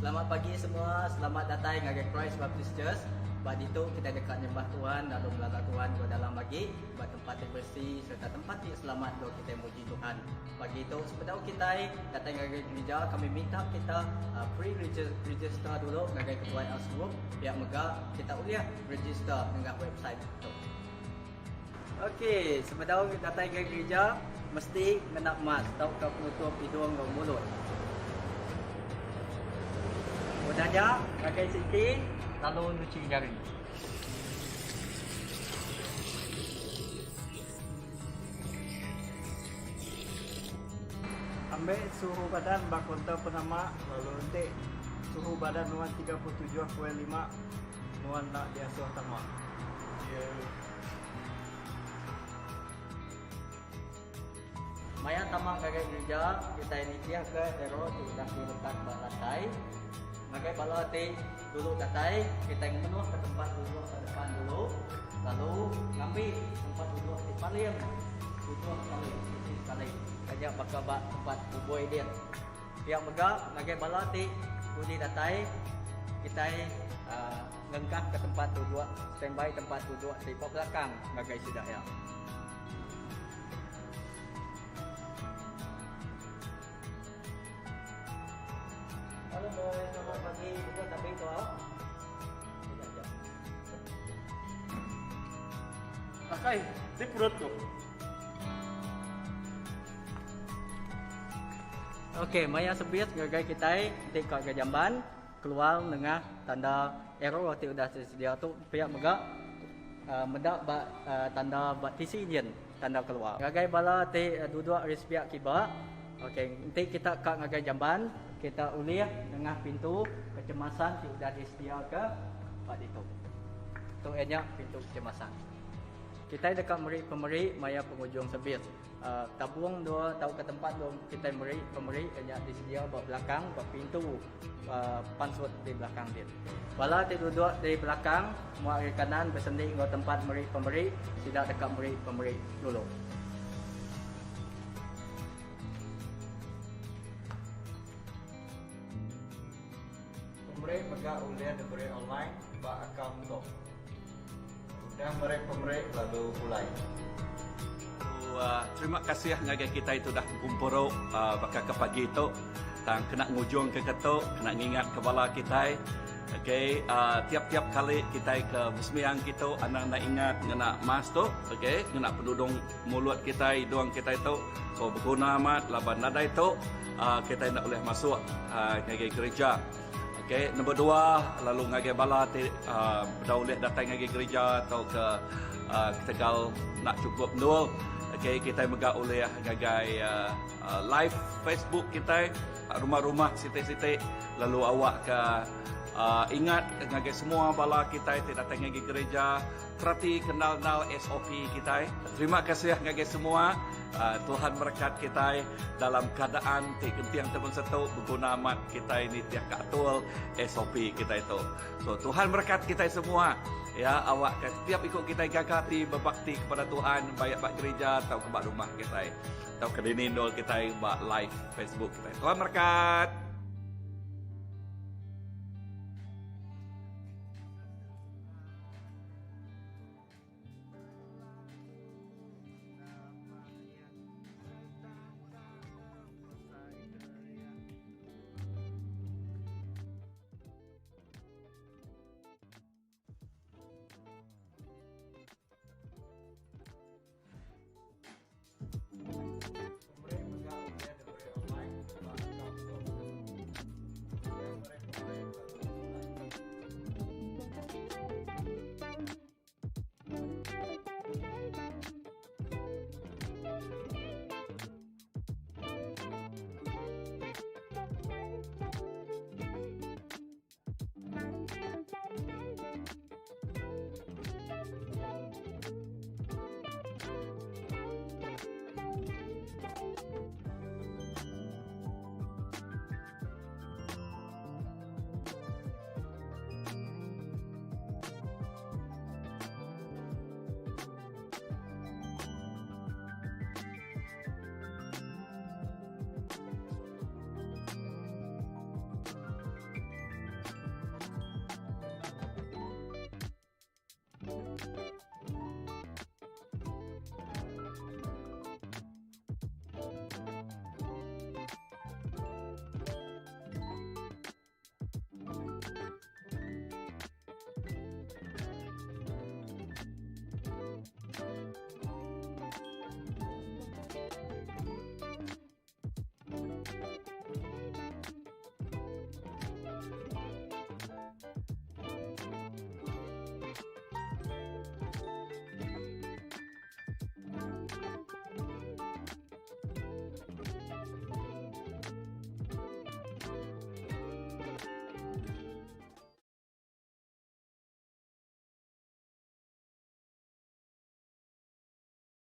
Selamat pagi semua, selamat datai ngagai Christ Baptist Church. Ba ditu kitai deka nyembah Tuhan lalu ngelala Tuhan enggau dalam agi ba tempat ti beresi sereta tempat ti selamat endur kitai muji Tuhan. Pagi tu sebedau kitai datai ngagai gerija kami minta kita pre-register dulu ngagai ketuai House Group pia mega kita ulih register nengah website tu. Ok, sebedau datai ngagai gerija mesti ngena mask tauka penutup idung enggau mulut. Udah nya ngagai siti lalu nuchi jari. Ambi suhu badan ba kaunter penama lalu enti suhu badan nuan 37.5 nuan enda diasuh tama. Maya tama ngagai gerija, kitai nitihka arrow ti udah diletak ba lantai. Ngagai bala ti dulu datai, kitai ngemenuhka tempat duduk ba depan dulu, lalu ngambi tempat duduk ti paling ujung sekali, sisi sekali, taja baka ba tempat bubui din. Pia mega ngagai bala ti dudi datai, kitai uhh ngengkahka tempat duduk, standby tempat duduk ti ba belakang ngagai sida iya. Halo boy, selamat pagi. Duduk tabi tu au. Sekejap jap. Akai, ti perut tu. Okey, maya sebis ngagai kitai enti ka ga jamban. Keluar nengah tanda arrow ti udah disedia tu pia mega meda ba tanda ba tisi nyin tanda keluar. Ngagai bala ti duduk ari sepiak kiba, ok enti kita ka ngagai jamban kita ulih nengah pintu kecemasan ti udah disediaka ba ditu. Tu iya nya pintu kecemasan. Kitai deka meri pemeri maya pengujung servis. Tabung dua tauka tempat dua kitai meri pemeri iya nya disedia ba belakang ba pintu pansut di belakang din. Bala ti duduk di belakang mua ari kanan besendi enggau tempat meri pemeri sida deka meri pemeri dulu. Pemeri mega ulih diberi online ba akaun tu. Udah meri pemeri lalu pulai. Terima kasih ngagai kitai ti udah begumpuru baka ke pagi tu tang kena ngujung ke ketu kena ngingat ke bala kitai okay tiap-tiap kali kitai ke besembiang kitu anang enda ingat ngena mask tu okay ngena penudung mulut kitai idung kitai tu so beguna amat laban nadai tu kitai enda ulih masuk ngagai gereja. Okey, nombor dua lalu ngagai bala ti uh, bedau ulih datai ngagai gereja atau ke uh, ketegal nak cukup endur. Okey, kita mega ulih ngagai uh, uh, live Facebook kita rumah-rumah siti-siti lalu awak ke uh, ingat ngagai semua bala kita ti datai ngagai gereja perati kenal-kenal SOP kita. Terima kasih ngagai semua. Ah, Tuhan merekat kitai dalam keadaan ti genting ti mun setu beguna amat kitai nitih ka atur SOP kitai tu. So Tuhan merekat kitai semua. Ya, awak ka setiap iku kitai gaga ati bebakti kepada Tuhan baik ba gereja tauka ba rumah kitai tauka dini endur kitai ba live Facebook kitai. Tuhan merekat. Pemeri mega ulih diberi online ba akaun tu.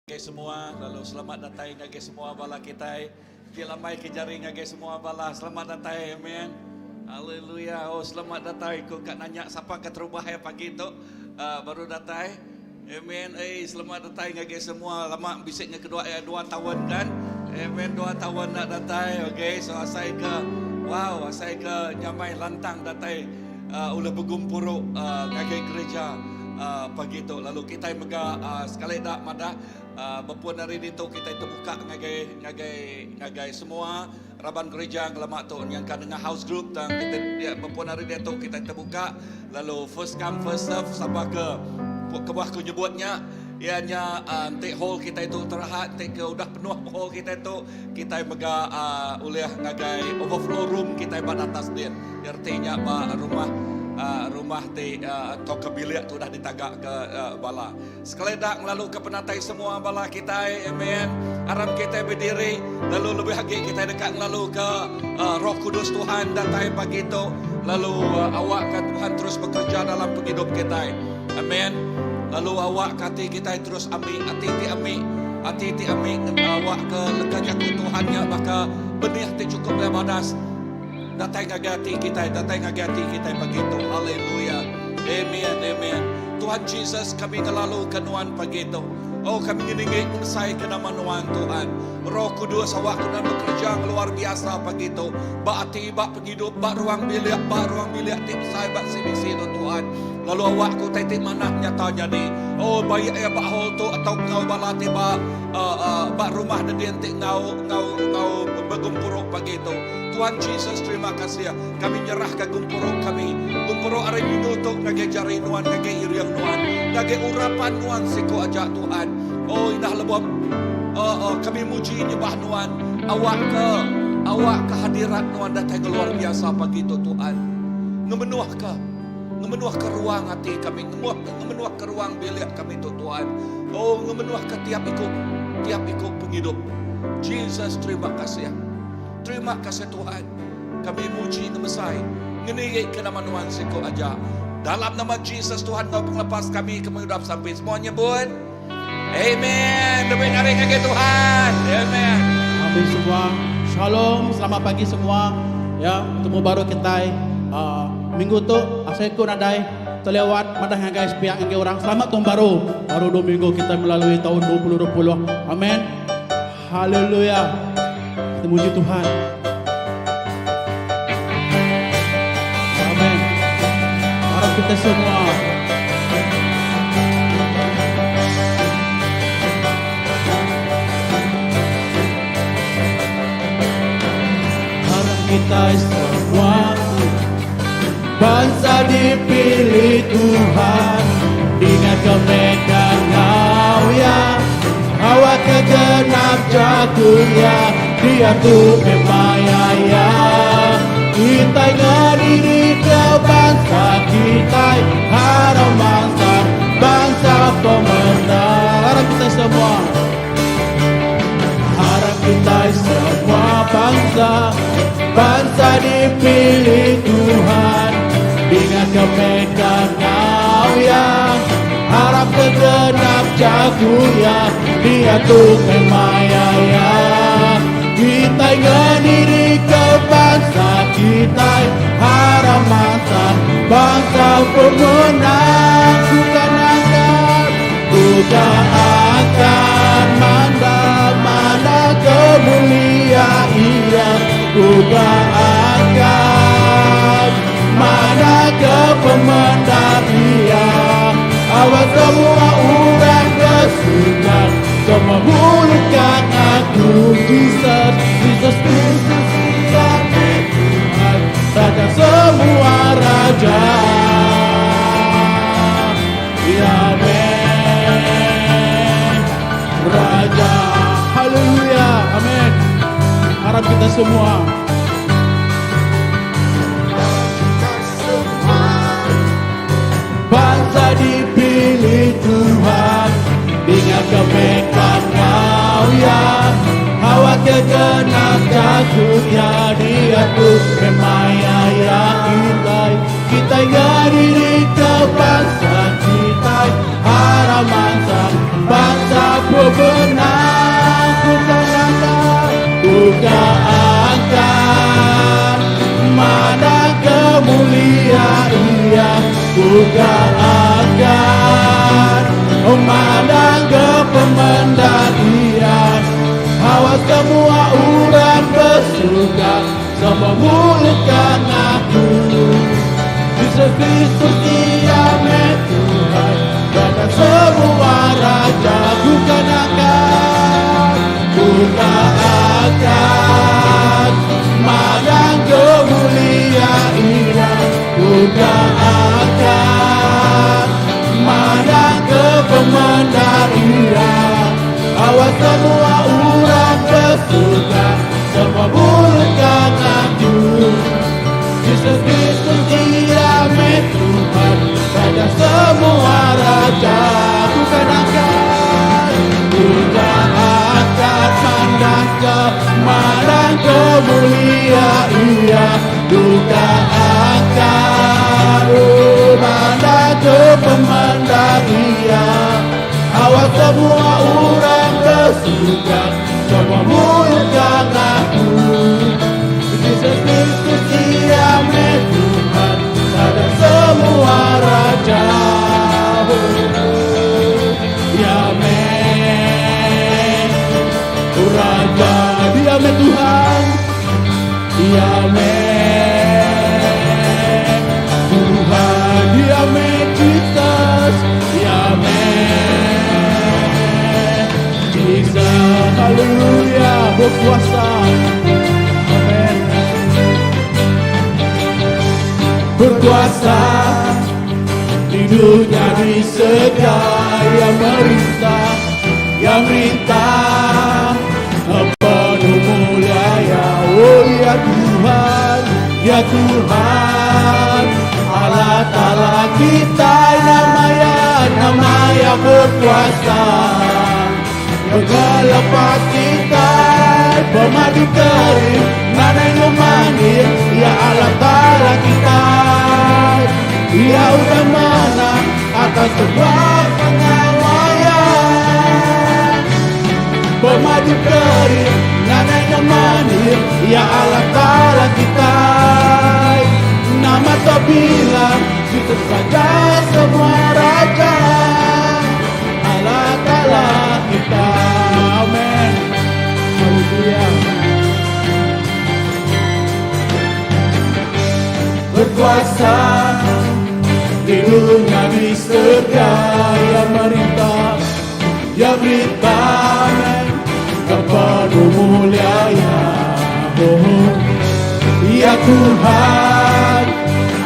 Ngagai semua lalu selamat datai ngagai semua bala kitai ti lamai ke jari ngagai semua bala selamat datai amen haleluya oh selamat datai ku ka nanya sapa ke terubah ya pagi tu uh, baru datai amen eh selamat datai ngagai semua lama bisi nge kedua ya dua tahun kan amen dua tahun nak datai okay so asai ke wow asai ke nyamai lantang datai uh, ulih begumpuru uh, ngagai gereja pagi tu lalu kitai mega sekali da madah bepun hari ditu kitai tebuka ngagai ngagai ngagai semua raban gereja ngelama tu nyangka nengah house group tang kitai dia bepun hari diatu kitai tebuka lalu first come first serve sapa ke kebuah ku nyebut nya iya nya enti hall kitai tu terahat enti ke udah penuh hall kitai tu kitai mega ulih ngagai overflow room kitai ba atas din. Reti nya ba rumah rumah ti tauka bilik ti udah ditagaka bala. Sekali da ngelaluka penatai semua bala kitai. Amen. Aram kitai bediri lalu lebih agi kitai deka ngelaluka Roh Kudus Tuhan datai pagi tu lalu awakka Tuhan terus bekereja dalam pengidup kitai. Amen. Lalu awakka ati kitai terus ami ati ti ami ati ti ami awakka leka jaku Tuhan nya baka benih ti chukup badas. Datai ngagai ati kitai, datai ngagai ati kitai pagi tu. Haleluya. Amen, amen. Tuhan Jesus, kami ngelalu ke Nuan pagi tu. Oh, kami ngeninggi ngemesai ke nama Nuan, Tuhan. Roh Kudus, awak ke Nuan bekerja ngeluar biasa pagi tu. Ba ati, ba pengidup, ba ruang bilik, ba ruang bilik ti besai ba CBC tu, Tuhan. Lalu awak ke utai ti manah nyata nyadi. Oh, baik iya ba hall tu atau enggau bala ti ba uh, uh, ba rumah dedin ti enggau enggau enggau begempuru pagi tu. Tuhan Jesus terima kasih kami nyerahka gempuru kami gempuru ari minggu tu ngagai jari nuan ngagai iring nuan ngagai urapan nuan siku aja Tuhan oh indah lebuh uh, uh, kami muji nyembah nuan awak ke awak ke hadirat nuan datai ke luar biasa pagi tu Tuhan ngemenuhka ngemenuhka ruang ati kami ngemenuhka ruang bilik kami tu Tuhan oh ngemenuhka tiap iku tiap iku pengidup Jesus terima kasih Terima kasih Tuhan. Kami muji ngemesai ngeninggi ke nama Nuan siko aja. Dalam nama Jesus Tuhan enggau pengelepas kami ke mengidap sampai semua nyebut. Amen. Lebih ngari ngagai Tuhan. Amen. Amin semua. Shalom, selamat pagi semua. Ya, ketemu baru kita uh, minggu tu asai ku nadai terlewat madah ngagai sepiak ngagai orang. Selamat tahun baru. Baru dua minggu kita melalui tahun 2020. Amin. Haleluya. Kita muji Tuhan. Amin. Harap kita semua. Harap kita semua bangsa dipilih Tuhan dengan kemekan kau ya awak kegenap jakunya dia tu memaya ya kita ngadiri ke bangsa kita haram bangsa bangsa pemenang harap kita semua harap kita semua bangsa bangsa dipilih Tuhan dengan kemekan kau ya harap kegenap jagoya dia tu maya ya kita ngediri ke bangsa kita haram masa bangsa pemenang bukan akan bukan akan mana mana kemuliaan ia bukan akan mana kepemenang ia awak semua orang kesukaan semua mulut aku Jesus Jesus Kristus dia Tuhan Raja semua raja Ya Amin Raja Haleluya Amin Harap kita semua Bangsa dipilih Tuhan Dengan kemekan kau ya Awak kegenap jagunya Dia tu remaya ya kita Kita ngadiri ke bangsa kita Haram bangsa Bangsa pemenang. Buka angkat Mana kemulia ia Buka angkat Mana ke pemendar ia Awas semua orang bersuka Semua mulut kan aku Yesus Kristus dia meh Tuhan Bahkan semua raja bukan akan Bukan akan Mandang kemulia ia Bukan akan Mandang ke pemandang ia Awas semua orang bersuka Semua mulut kan aku Yesus Kristus dia meh Tuhan Raja semua raja Bukan akan Bukan akan Mandang ke Mandang kemulia ia Bukan akan Oh mandang ke pemandang ia Awas semua orang bersuka Semua mulut kan aku Yesus Kristus dia meh Tuhan Raja semua raja Dia meh Raja Dia meh Tuhan Dia meh Tuhan Dia meh Jesus Dia meh Jesus Haleluya Berkuasa Amin Berkuasa di dunia di surga yang merintah yang merintah penuh mulia ya oh ya Tuhan ya Tuhan Allah Ta'ala kita nama ya nama yang berkuasa yang melepas kita pemadu kering nadai manis ya Allah Ta'ala kita Ya udah menang atas semua pengawaian Pemadu kering nadai manis Ya Allah Ta'ala kita Nama terbilang Yesus Raja semua raja Allah Ta'ala kita Amin Haleluya Berkuasa di dunia di surga yang merintah yang merintah kepada mulia ya oh, ya Tuhan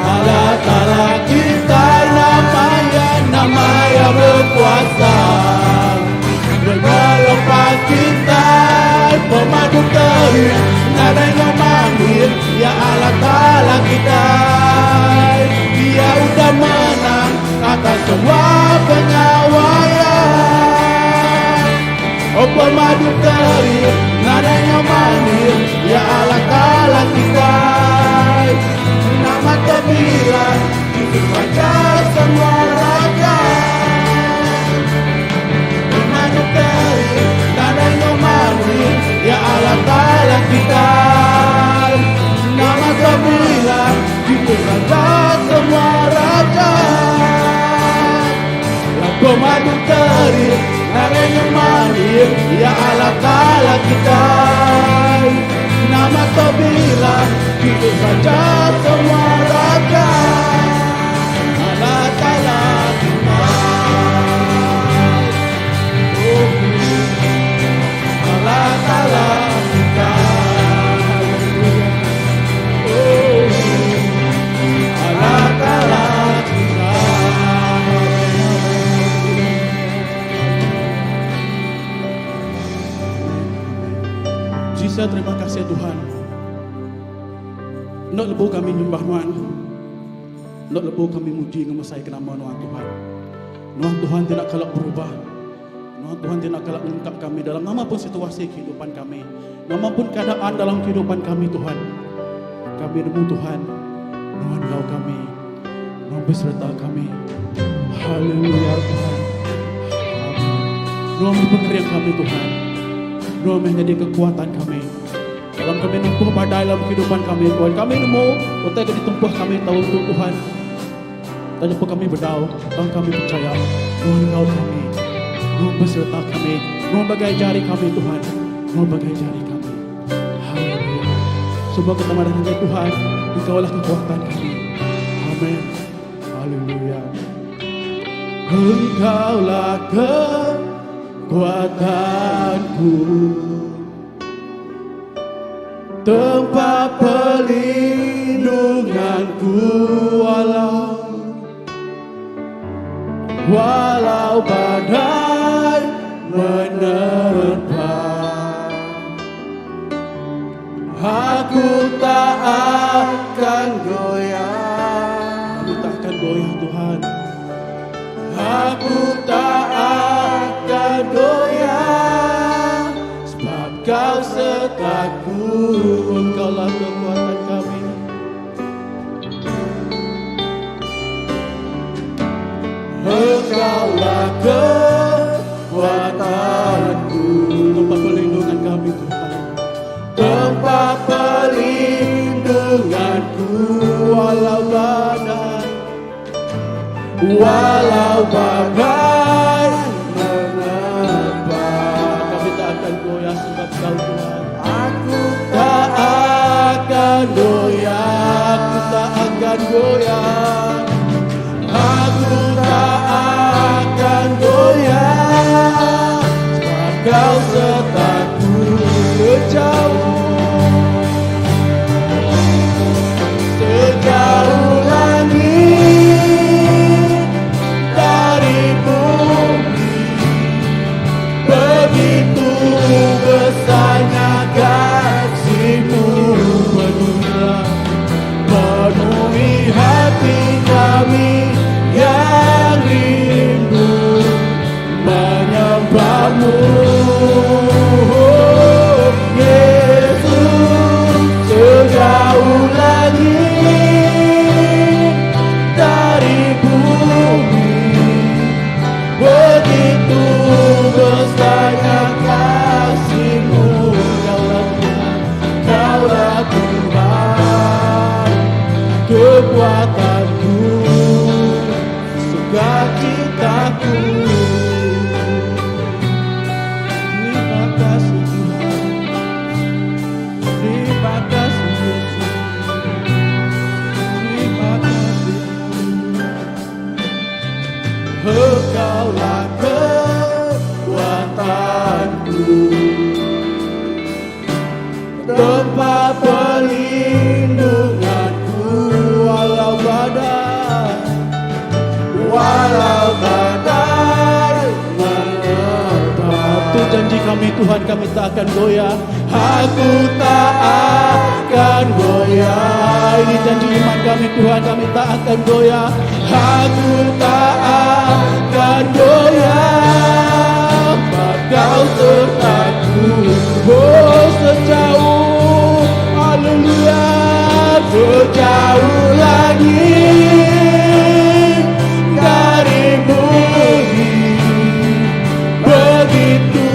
Allah Ta'ala kita nama ya nama yang berkuasa Melepas kita pemadu kering nadai manis ya Allah Ta'ala kita Dia udah menang atas semua pengawaian Oh pemadu kering nadanya manis ya Allah Ta'ala kita Nama terbilang Yesus Raja semua raja Pemadu kering nadanya manis ya Allah Ta'ala kita Nama terbilang Yesus Raja semua raja Ya pemadu kering nadanya manis ya Allah Ta'ala kita Nama terbilang Yesus Raja semua raja Allah Ta'ala kita Oh, Allah Ta'ala kita Oh, Allah Ta'ala kita Jesus terima kasih Tuhan. Enda lebu kami nyembah Nuan. Enda lebu kami muji ngemesai ke nama Nuan Tuhan. Nuan Tuhan tidak kalak berubah. Nuan Tuhan tidak kalak lengkap kami dalam nama pun situasi kehidupan kami. Nama pun keadaan dalam kehidupan kami Tuhan. Kami nemu Tuhan. Nuan kau kami. Nuan beserta kami. Haleluya Tuhan. Amin. Nuan pengering kami Tuhan. Nuan menjadi kekuatan kami. Dalam kami nempuh badai dalam kehidupan kami Tuhan. Kami nemu utai ke ditempuh kami taun tu Tuhan. Taja pun kami bedau, tang kami pechaya Nuan enggau kami. Nuan besereta kami. Nuan bagai jari kami Tuhan. Nuan bagai jari kami. Haleluya. Semua kita madah ngagai Tuhan, Engkaulah kekuatan kami. Amen. Haleluya. Engkaulah kekuatanku. Tempat perlindunganku walau Walau badai menerpa Aku tak akan goyah Aku tak akan goyah Tuhan Aku tak akan goyah Sebab kau sertaku Engkaulah kekuatan kami Engkaulah kekuatanku Tempat perlindungan kami Tuhan Tempat perlindunganku Walau badai Walau badai menerpa Kami tak akan goyah sebab kau Tuhan Aku tak akan goyah Aku tak akan goyah Aku tak akan goyah Sebab kau sertaku sejauh Sejauh langit dari bumi Begitu besarnya kasihmu Penuhilah, penuhi hati kami yang rindu menyembahmu Yesus sejauh langit dari bumi Begitu besarnya kasihmu Kaulah Tuhan, Kaulah Tuhan Kekuatanku, sukacitaku Terima kasih Tuhan Terima kasih Yesus Terima kasih Engkaulah kekuatanku Tempat perlindunganku Walau badai Walau badai menerpa Itu janji kami Tuhan kami tak akan goyah Aku tak akan goyah Ini janji iman kami Tuhan kami tak akan goyah Aku tak akan goyah Sebab kau sertaku Oh sejauh Haleluya Sejauh langit dari bumi Begitu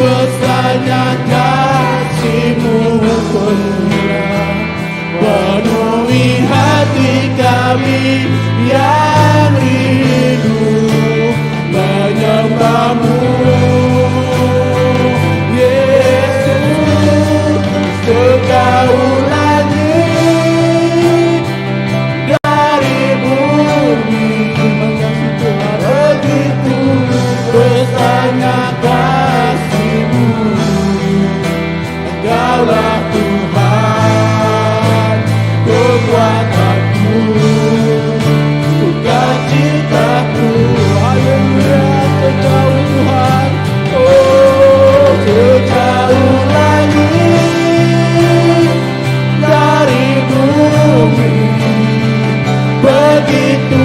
besarnya kasihmu penuhilah Penuhi hati kami yang rindu menyembahmu Yesus sejauh langit dari bumi Begitu besarnya kasihmu Engkaulah Tuhan kekuatanku sukacitaku Haleluya sejauh Tuhan Oh sejauh langit dari bumi Begitu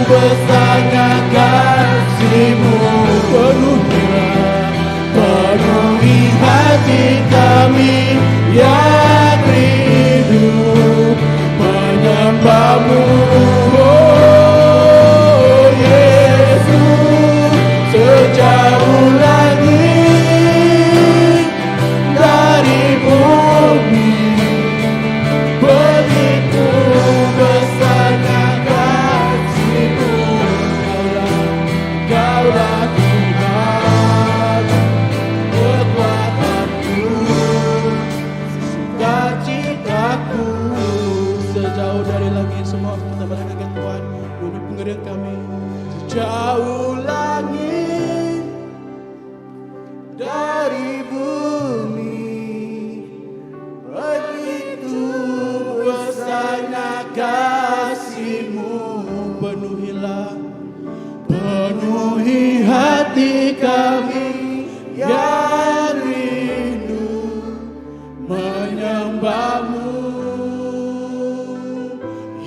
besarnya kasihmu Penuhilah, penuhi hati kami yang rindu menyembahmu Oh Yesus sejauh langit dari bumi. Sejauh langit dari bumi, begitu besarnya kasihmu. Penuhilah, penuhi hati kami yang rindu menyembahmu,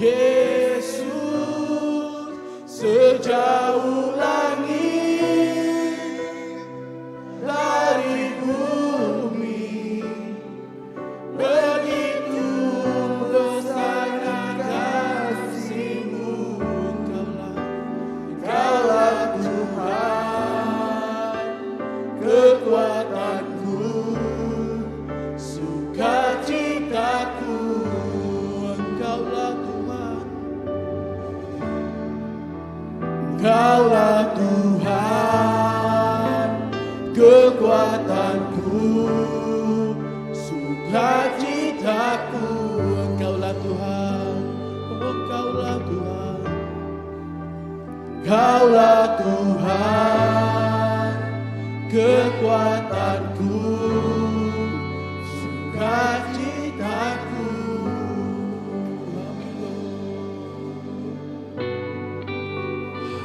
Yesus. Sejauh langit dari bumi, begitu besarnya kasihmu. Engkaulah, Engkaulah Tuhan kekuatanku, sukacitaku. Engkaulah Tuhan, Engkaulah Tuhan kekuatanku, sukacitaku. Engkaulah Tuhan, Engkaulah Tuhan, Engkaulah Tuhan kekuatanku, sukacitaku. Amin, Lord.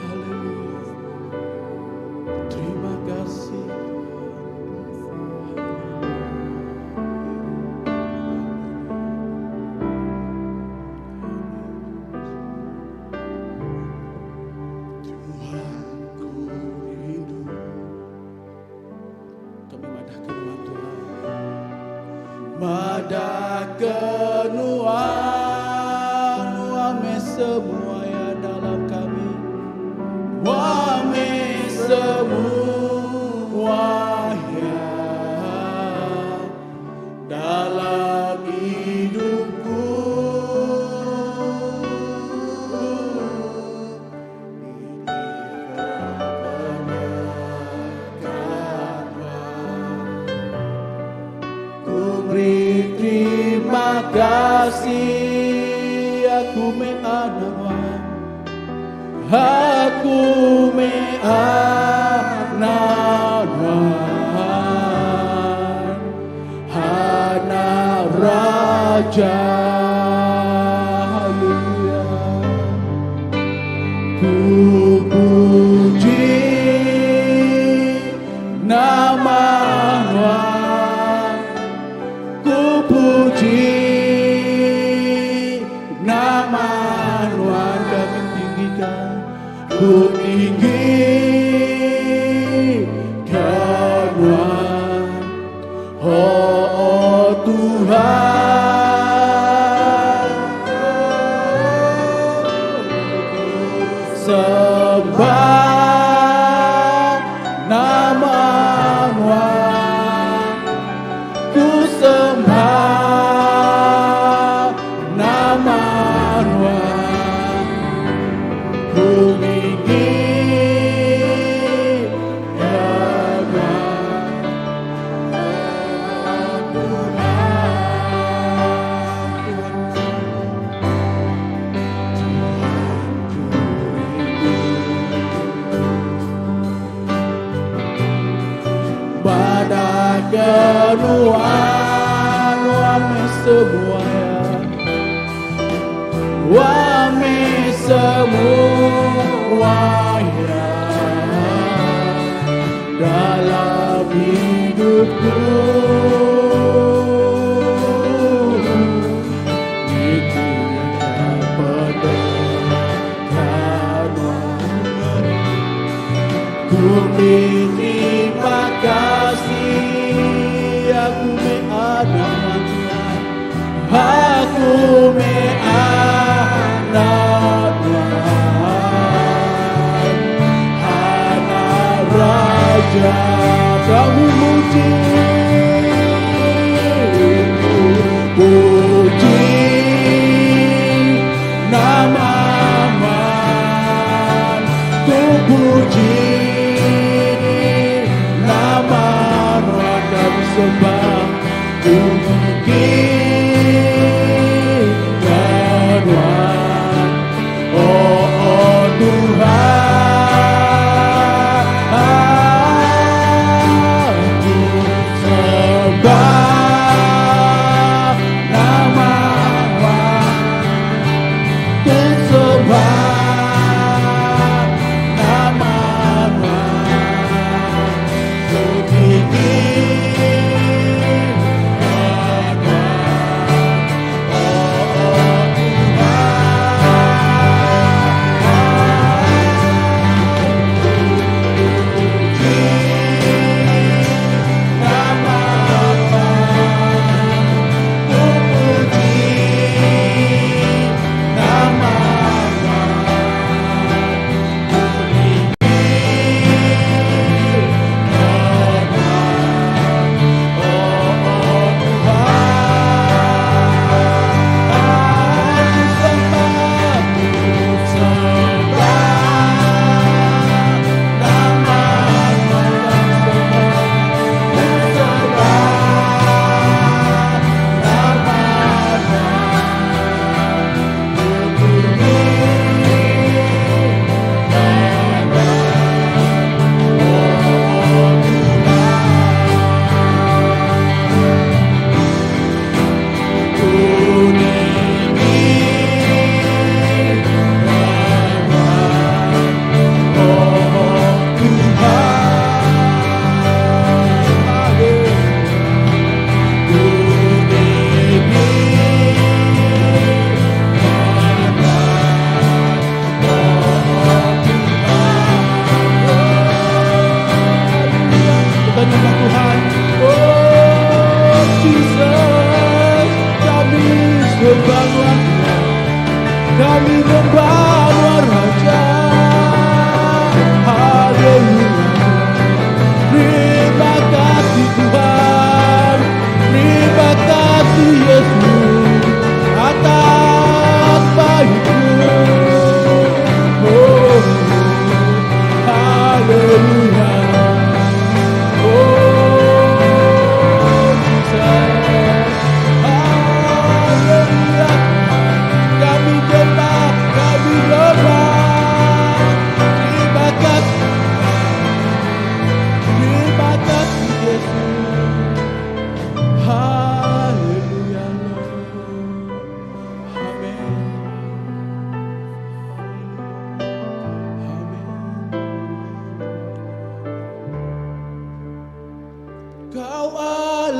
Haleluya. Terima kasih. Tuhan, ku rindu. Kami madah ke nuan, Tuhan. Madah ke nuan. Nuan meh semua ya dalam kami. Nuan meh semua ya dalam hidupku. Ku beri terima kasih. Aku meh anak nuan. Aku meh anak nuan, anak raja. Haleluya. Ku puji nama nuan. Ku puji nama nuan. Kami tinggikan, ku tinggikan nuan. Oh, oh Tuhan. Sembah nama nuan. Ku sembah nama nuan. Ku tinggikan nuan. Tuhan, Tuhan, ku rindu Madah ke nuan. Nuan meh semua ya. Nuan meh semua ya dalam hidupku. Itu yang nuan. Ku beri terima kasih. Aku meh anak Tuhan. Aku meh anak Tuhan, anak raja. Kami muji, puji nama nuan. Ku puji nama nuan. Kami sembah. Ku tinggikan nuan. Oh, oh Tuhan.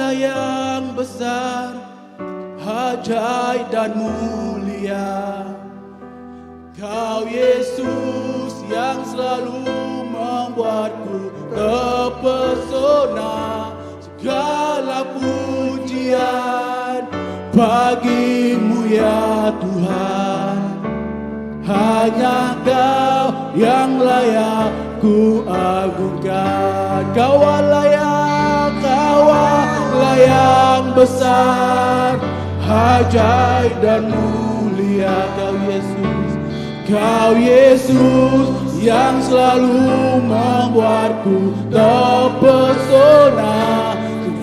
Allah yang besar, ajaib dan mulia. Kau Yesus yang selalu membuatku terpesona. Segala pujian bagimu ya Tuhan. Hanya kau yang layak ku agungkan. Kau Allah yang, kau Allah yang besar, ajaib dan mulia. Kau Yesus, kau Yesus yang selalu membuatku terpesona.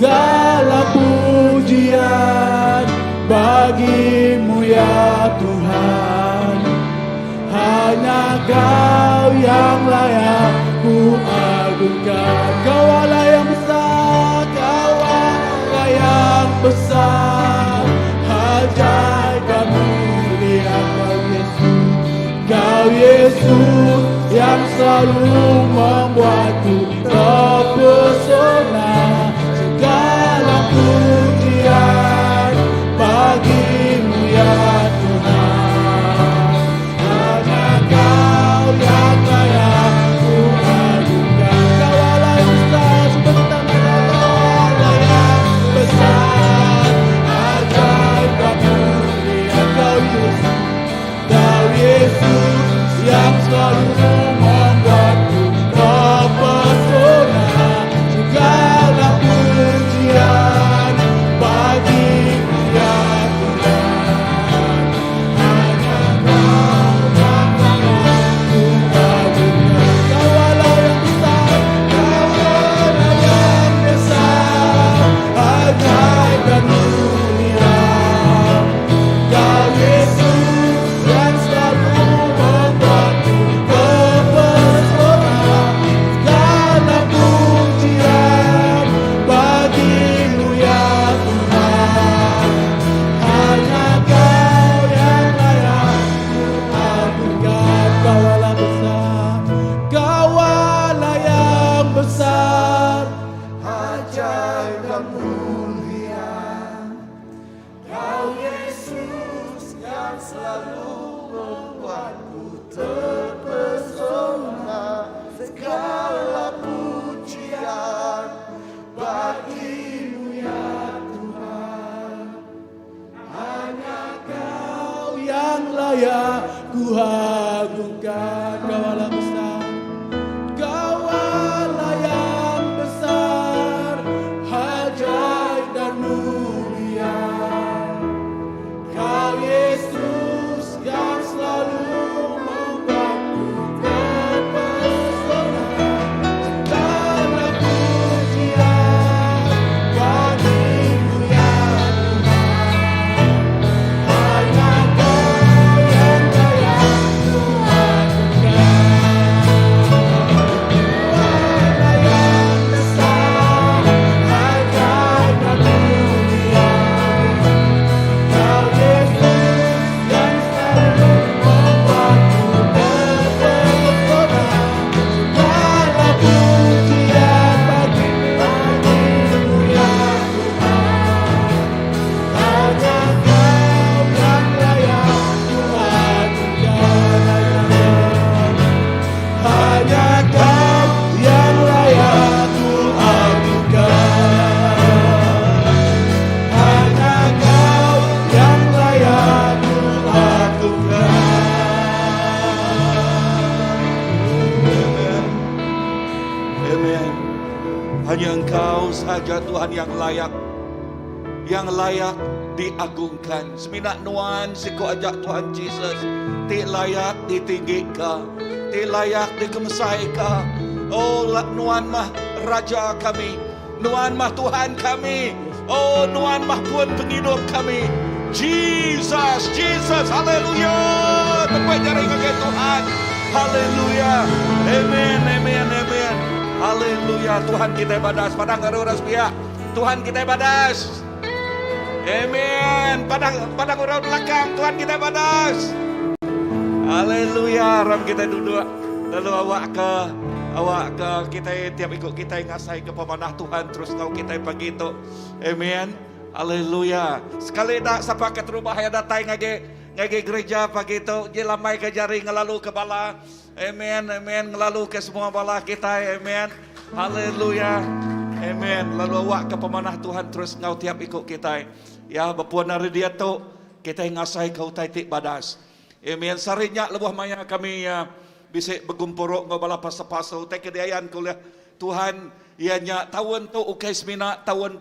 Segala pujian bagimu ya Tuhan. Hanya kau yang layak ku agungkan. Kau Allah yang besar, kau Allah yang besar, ajaib dan mulia. Kau Yesus, kau Yesus yang selalu membuatku terpesona. Segala pujian bagimu ya Tuhan. Hanya kau yang layak ku agungkan. Kau Allah yang besar, seperti kau Allah yang besar, ajaib dan mulia. Kau Yesus, kau Yesus yang selalu membuatku terpesona. Segala pujian bagimu ya Tuhan. Hanya kau yang layak ku agungkan. Kau Allah yang besar, kau Allah yang besar, ajaib dan mulia. Kau Yesus yang selalu membuatku terpesona. Segala pujian bagimu ya Tuhan. Hanya kau yang layak ku agungkan. Kau Allah besar, kau Allah yang besar, ajaib dan mulia. Kau Yesus yang selalu membuatku terpesona. Segala pujian bagimu ya Tuhan. Hanya kau yang layak ku agungkan. Kau Allah besar, kau Allah yang besar, ajaib dan mulia. Kau Yesus yang selalu membuatku terpesona. Segala pujian bagimu ya Tuhan. Hanya kau yang layak ku agungkan. Allah yang besar, ajaib dan mulia. Kau Yesus yang selalu membuatku terpesona. Segala pujian bagimu ya Tuhan. Hanya kau yang layak ku agungkan. Hanya kau yang layak ku agungkan. Hanya kau yang layak ku agungkan. Amen. Amen. Hanya Engkau saja Tuhan yang layak yang layak diagungkan. Semina nuan siku aja Tuhan Jesus. Ti layak ditinggika, ti layak dikemesaika. Oh nuan mah raja kami. Nuan mah Tuhan kami. Oh nuan mah pun penghidup kami. Jesus, Jesus, haleluya. Tempat jari ngagai Tuhan. Haleluya. Amen, amen, amen. Haleluya. Tuhan kita badas. Padang orang sepiak. Tuhan kita badas. Amen. Padang padang orang belakang. Tuhan kita badas. Haleluya. Ram kita duduk. Lalu awak ke Awak ke kitai tiap iku kitai ngasai ke pemanah Tuhan terus enggau kitai pagi tu. Amen. Haleluya. Sekali da sapa ke terubah iya datai ngagai ngagai gereja pagi tu, ji lambai ke jari ngelalu ke bala. Amen. Amen. Ngelalu ke semua bala kitai. Amen. Haleluya. Amen. Lalu awak ke pemanah Tuhan terus enggau tiap iku kitai. Ya bepun ari diatu kitai ngasai ke utai ti badas. Amen. Sehari nya lebuh maya kami bisi begumpuru enggau bala pastor-pastor utai ke diayanka ulih Tuhan iya nya taun tu ukai semina taun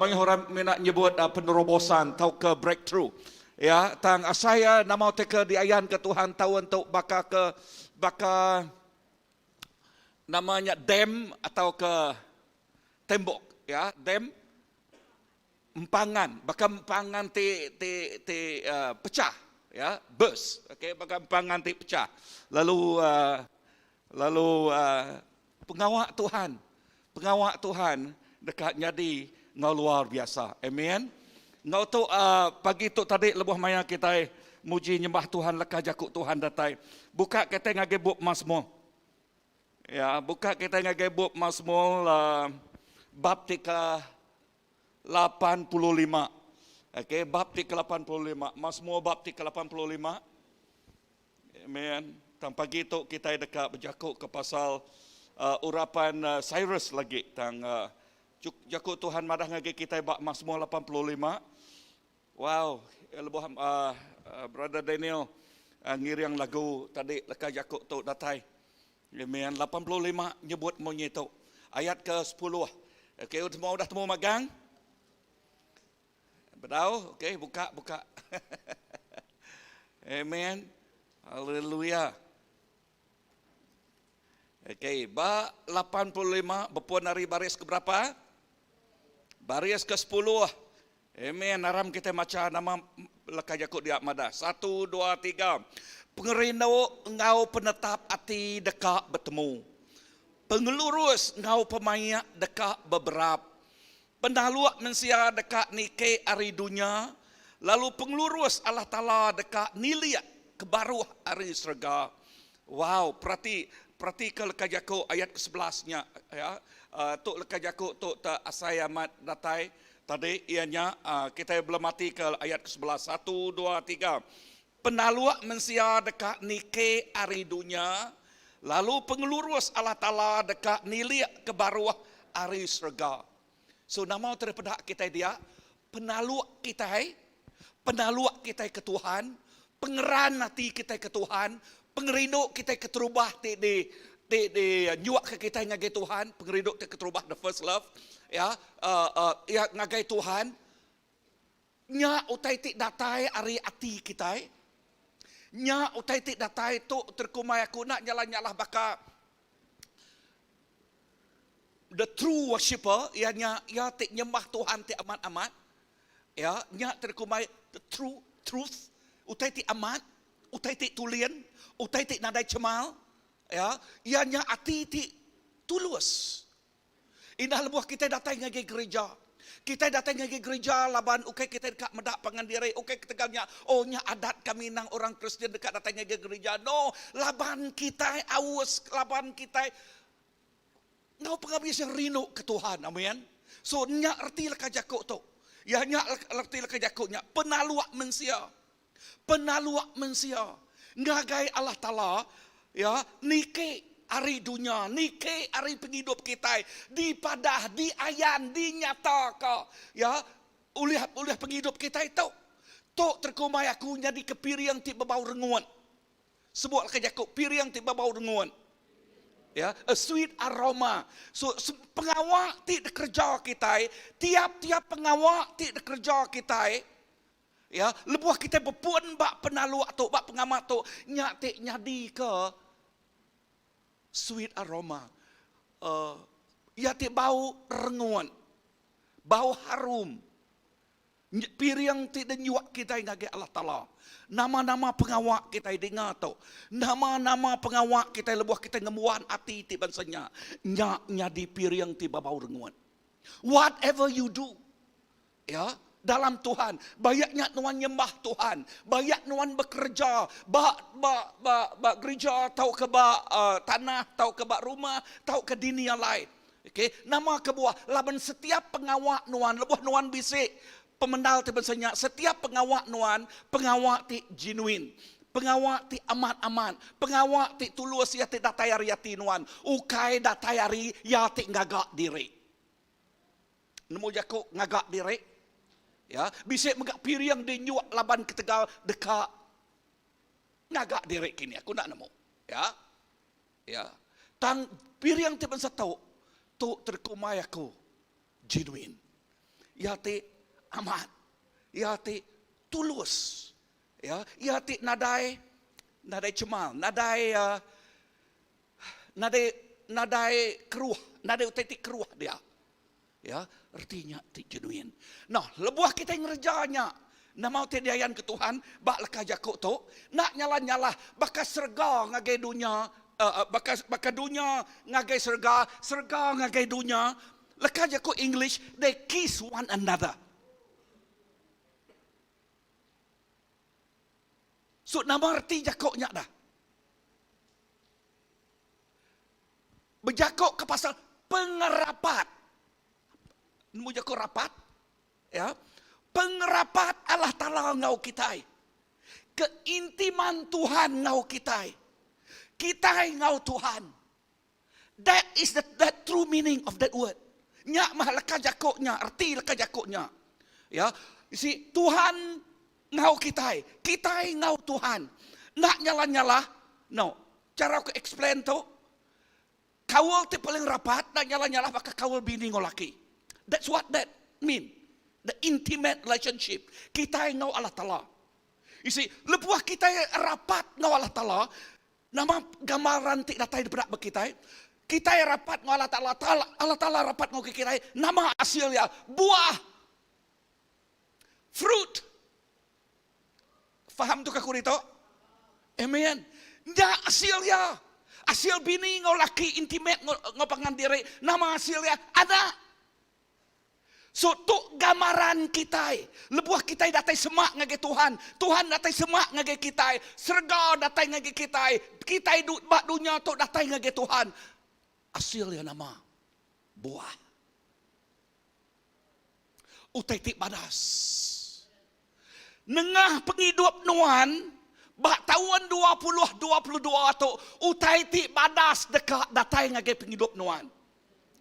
mayuh orang mina nyebut penerobosan tauka breakthrough. Ya, tang asai iya nama utai ke diayanka Tuhan taun tu baka ke baka nama nya dam atau ke tembok ya, dam Empangan baka empangan ti ti ti uh, pecah ya burst okey baka empangan ti pecah lalu uh, lalu uh, pengawa Tuhan pengawa Tuhan deka nyadi enggau luar biasa amen enggau tu uh, pagi tu tadi lebuh maya kitai muji nyembah Tuhan leka jaku Tuhan datai buka kitai ngagai bup Mazmur ya buka kitai ngagai bup Mazmur uh, bab ti ke 85. Okey, bab ti ke-85. Mazmur bab ti ke-85. Amen. Tang pagi tu kitai deka bejaku ke pasal uh, urapan uh, Cyrus lagi. Tang uh, jaku Tuhan madah ngagai kitai ba Mazmur 85. Wow, lebuh uh, uh, Brother Daniel uh, ngiring lagu tadi leka jaku tu datai. Amen. 85 nyebut munyi tu. Ayat ke 10. Okey, semua udah temu magang? Bedau, okey, buka, buka. Amen. Haleluya. Okey, ba 85 bepun ari baris ke berapa? Baris ke 10. Amen. Aram kitai macha nama leka jaku dia madah. Satu, dua, tiga. Pengerindu enggau penetap ati deka betemu. Pengelurus enggau pemaik deka beberap. Penaluk mensia deka niki ari dunya, lalu pengelurus Allah Taala deka nilik ke baruh ari serega. Wow, perati peratika leka jaku ayat ke 11 nya ya. Tu leka jaku tu te asai amat datai Tadi iya nya kitai belematika ayat kesebelas. Satu, dua, tiga. Penaluk mensia deka niki ari dunya, lalu pengelurus Allah Taala deka nilik ke baruh ari serega. So nama utai dipeda kitai dia? Penaluk kitai, penaluk kitai ke Tuhan, pengeran ati kitai ke Tuhan, pengerindu kitai keterubah ti di ti di nyuakka kitai ngagai Tuhan, pengerindu ti keterubah the first love ya uh, uh, ya ngagai Tuhan nya utai ti datai ari ati kitai. Nya utai ti datai tu terkumai aku nak nyalah-nyalah baka the true worshipper iya nya iya ti nyembah Tuhan ti amat-amat ya nya terkumai the true truth utai ti amat utai ti tulin, utai ti nadai chemal, ya, iya nya ati ti tulus. Indah lebuh kitai datai ngagai gereja, kitai datai ngagai gereja laban ukai kitai deka meda pangan diri, ukai ketegal nya, oh nya adat kami nang orang Kristian deka datai ngagai gereja. No, laban kitai aus, laban kitai enggau pengabis iya rindu ke Tuhan. Amen. So nya reti leka jaku tu. Iya nya reti leka jaku nya penaluk mensia. Penaluk mensia ngagai Allah Taala ya niki ari dunya, niki ari pengidup kitai dipadah, diayan, dinyataka ya ulih ulih pengidup kitai tu. Tu terkumbai aku nyadika piring ti bebau rengut. Sebut leka jaku piring ti bebau rengut. Ya, a sweet aroma. So pengawa ti dikereja kitai, tiap-tiap pengawa ti dikereja kitai Ya, lebuh kitai bepun ba penaluk tu, ba pengamat tu, nya ti nyadika sweet aroma. Uh, iya ti bau rengut, bau harum. Piring ti dinyuak kitai ngagai Allah Taala. Nama-nama pengawa kitai dinga tu, nama-nama pengawa kitai lebuh kitai ngembuan ati ti bansa nya, nya nyadi piring ti bebau rengut. Whatever you do, ya. dalam Tuhan. Bayak nya nuan nyembah Tuhan. Bayak nuan bekereja ba ba ba ba gerija tauka ba uh, tanah tauka ba rumah tauka dini alai. Okay, nama kebuah? Laban setiap pengawa nuan lebuh nuan bisi pemendal ti bansa nya, setiap pengawa nuan pengawa ti genuine. Pengawa ti amat-amat, pengawa ti tulus iya ti datai ari ati nuan, ukai datai ari iya ti ngaga diri. Nemu jaku ngaga diri? Ya, bisi mega piring dinyuk laban ketegal deka ngaga diri kini aku enda nemu. Ya. Ya. Tang piring ti bansa tu, tu terkumbai aku genuine. Iya ti amat. Iya ti tulus. Ya, iya ti nadai nadai cemal, nadai uh, nadai nadai keruh, nadai utai ti keruh dia. Ya, reti nya ti genuine. Nah, lebuh kitai ngereja nya, nama utai diayan ke Tuhan ba leka jaku tu, enda nyalah-nyalah baka serega ngagai dunya, uh, baka baka dunya ngagai serega, serega ngagai dunya. Leka jaku English, they kiss one another. So nama reti jako nya dah? Bejako ke pasal pengerapat. Nemu jako rapat? Ya. Pengerapat Allah Taala enggau kitai. Keintiman Tuhan enggau kitai. Kitai enggau Tuhan. That is the that true meaning of that word. Nya mah leka jako nya, reti leka jako nya. Ya, you see, Tuhan enggau kitai, kitai enggau Tuhan. Enda nyalah-nyalah, no. Cara aku explain tu, kaul ti paling rapat enda nyalah-nyalah baka kaul bini enggau laki. That's what that mean. The intimate relationship kitai enggau Allah Taala. You see, lebuh kitai rapat enggau Allah Taala, Nama gambaran ti datai dipeda ba kitai? Kitai rapat enggau Allah Taala, Taala Allah Taala rapat enggau kitai. Nama asil iya? Buah. Fruit. Faham tu ka aku ditu? Amen. Nya asil iya. Asil bini enggau laki intimate enggau pangan diri. Nama asil iya? Anak. So tu gambaran kitai lebuh kitai datai semak ngagai Tuhan, Tuhan datai semak ngagai kitai, serega datai ngagai kitai, kitai ba dunya tu datai ngagai Tuhan. Asil iya nama? Buah. Utai ti badas. Nengah pengidup nuan ba taun 2022 tu, utai ti badas deka datai ngagai pengidup nuan.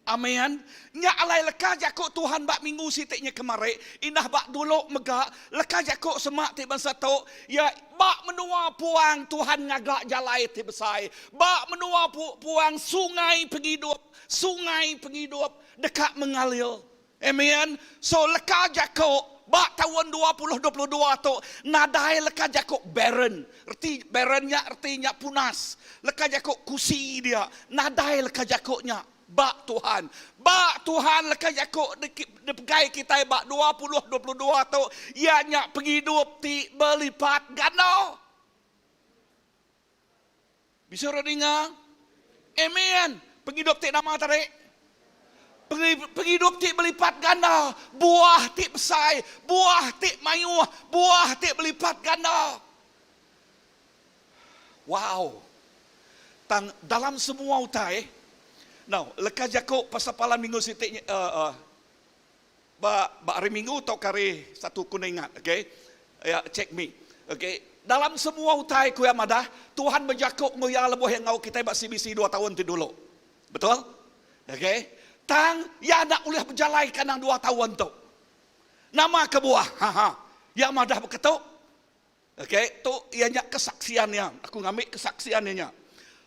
Amen. Nya alai leka jaku Tuhan ba minggu siti nya kemari, indah ba dulu mega, leka jaku sema ti bansa tu, iya ba menua puang Tuhan ngaga jalai ti besai. Ba menua puang sungai pengidup, sungai pengidup deka mengalir. Amen. So leka jaku ba taun 2022 tu nadai leka jaku barren. Reti barren nya reti nya punas. Leka jaku kusi dia nadai leka jaku nya ba Tuhan. Ba Tuhan leka jaku dipegai kitai ba 2022 tu iya nya pengidup ti belipat ganda. Bisi orang ninga? Amen. Pengidup ti nama tadi? Pengidup ti belipat ganda, buah ti besai, buah ti mayuh, buah ti belipat ganda. Wow. Tang dalam semua utai, now leka jaku pasal palan minggu siti uh, uh, Ba ba hari Minggu tauka hari Satu ku enda ingat okay. Ya check me. Okay. Dalam semua utai ku iya madah, Tuhan bejaku enggau iya lebuh iya enggau kitai ba CBC dua taun ti dulu. Betul? Okay. Tang iya enda ulih bejalai kandang dua taun tu. Nama kebuah? Ha ha. Iya madah baka tu. Okay, tu iya nya kesaksian iya. Aku ngambi kesaksian iya nya.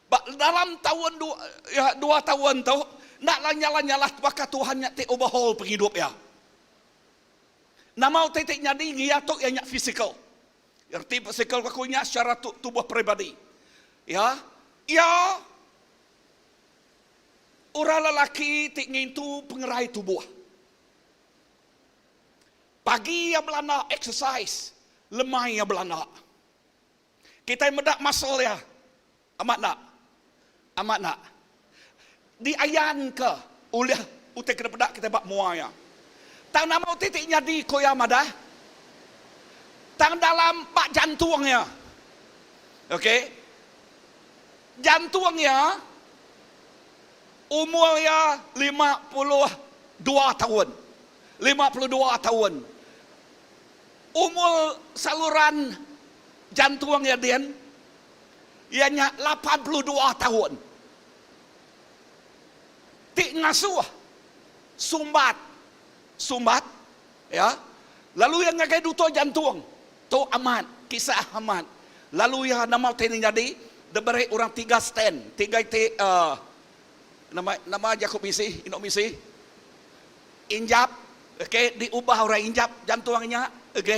Ba dalam taun dua, ya, dua taun tu, enda lah nyalah-nyalah baka Tuhan nya ti overhaul pengidup iya. Nama utai ti nyadi ngi iya tu iya nya physical. Erti physical aku nya secara tu, tubuh peribadi. Ya, iya orang lelaki ti ngintu pengerai tubuh. Pagi iya belanda exercise, lemai iya belanda. Kitai meda muscle iya. Amat enda? Amat enda? Diayanka ulih utai ke dipeda kitai ba mua iya. Tang nama utai ti nyadi ku iya madah, tang dalam ba jantung iya. Okey. Jantung iya umur iya 52 taun. 52 taun. Umur saluran jantung iya din iya nya 82 taun. Ti ngasuh sumbat sumbat ya lalu iya ngagai dutor jantung tu amat kisah amat lalu iya nama utai nya nyadi diberi orang tiga stand tiga iti uhh nama nama jaku misi inu misi injap ok diubah orang injap jantung nya ok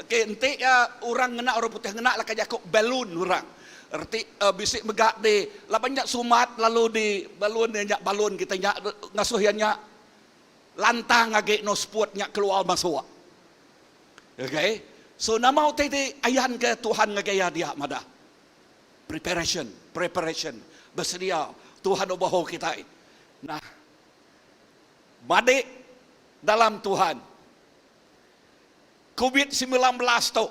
ok enti iya orang ngena orang putih ngena leka jaku balloon orang reti bisi mega di laban nya sumbat lalu di balloon iya nya balloon kita nya ngasuh iya nya lantang agi no seput nya keluar masuk. Ok so nama utai ti ayan ke Tuhan ngagai iya dia madah preparation preparation besedia Tuhan ubaho kitai nah madik dalam Tuhan covid 19 tu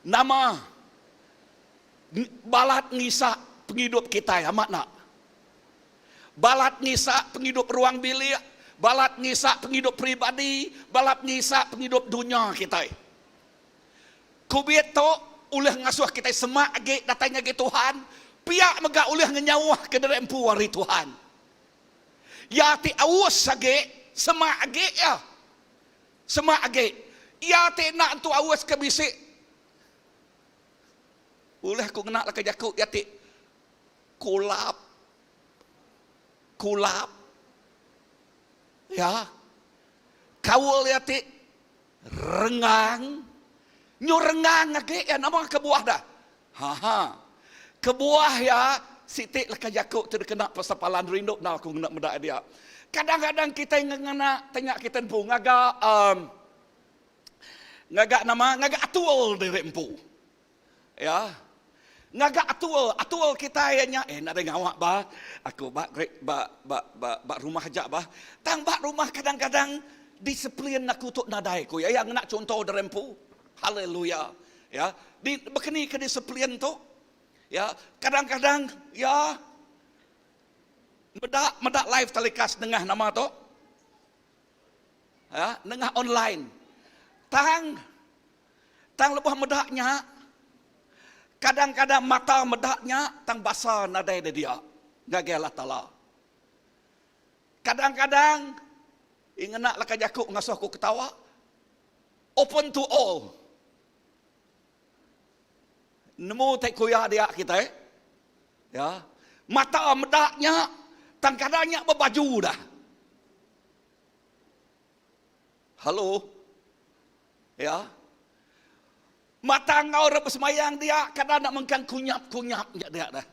nama balat ngisa pengidup kitai amat enda. Balat ngisa pengidup ruang bilik, balat ngisa pengidup peribadi, balat ngisa pengidup dunya kitai. Kubit tu ulih ngasuh kitai semak agi datai ngagai Tuhan, pia mega ulih ngenyauhka diri empu ari Tuhan. Iya ti aus agi, semak agi iya. Semak agi. Iya ti enda entu aus ke bisi ulih ku ngena leka jaku iya ti Kulap. Kulap. Ya. Kaul iya ti renggang. Nyu renggang agi iya nama kebuah dah. Ha ha. Kebuah iya siti leka jaku ti dikena pasal palan rindu enda aku ngena meda dia. Kadang-kadang kitai ngena tanya kitai empu ngaga um ngaga nama ngaga atul diri empu. Ya. Ngaga atur, atur kitai iya nya eh nadai ngawa ba aku ba ba ba ba ba rumah aja bah. Tang ba rumah kadang-kadang disiplin aku tu nadai ku iya. Iya ngena chunto diri empu. Haleluya. Ya. Di baka ni ke disiplin tu? Ya, kadang-kadang ya meda meda live telecast nengah nama tu. Ya, nengah online. Tang Tang lebuh meda nya, kadang-kadang mata meda nya tang basa nadai da dia ngagai Allah Taala. Kadang-kadang iya ngena leka jaku ngasuh aku ketawa, open to all. Nemu tai kuya dia kitai. Ya. Mata meda nya tang kadang nya bebaju dah. Halo. Ya. Mata enggau orang besemayang dia kada enda mengkang kunyap-kunyap nya dia dah.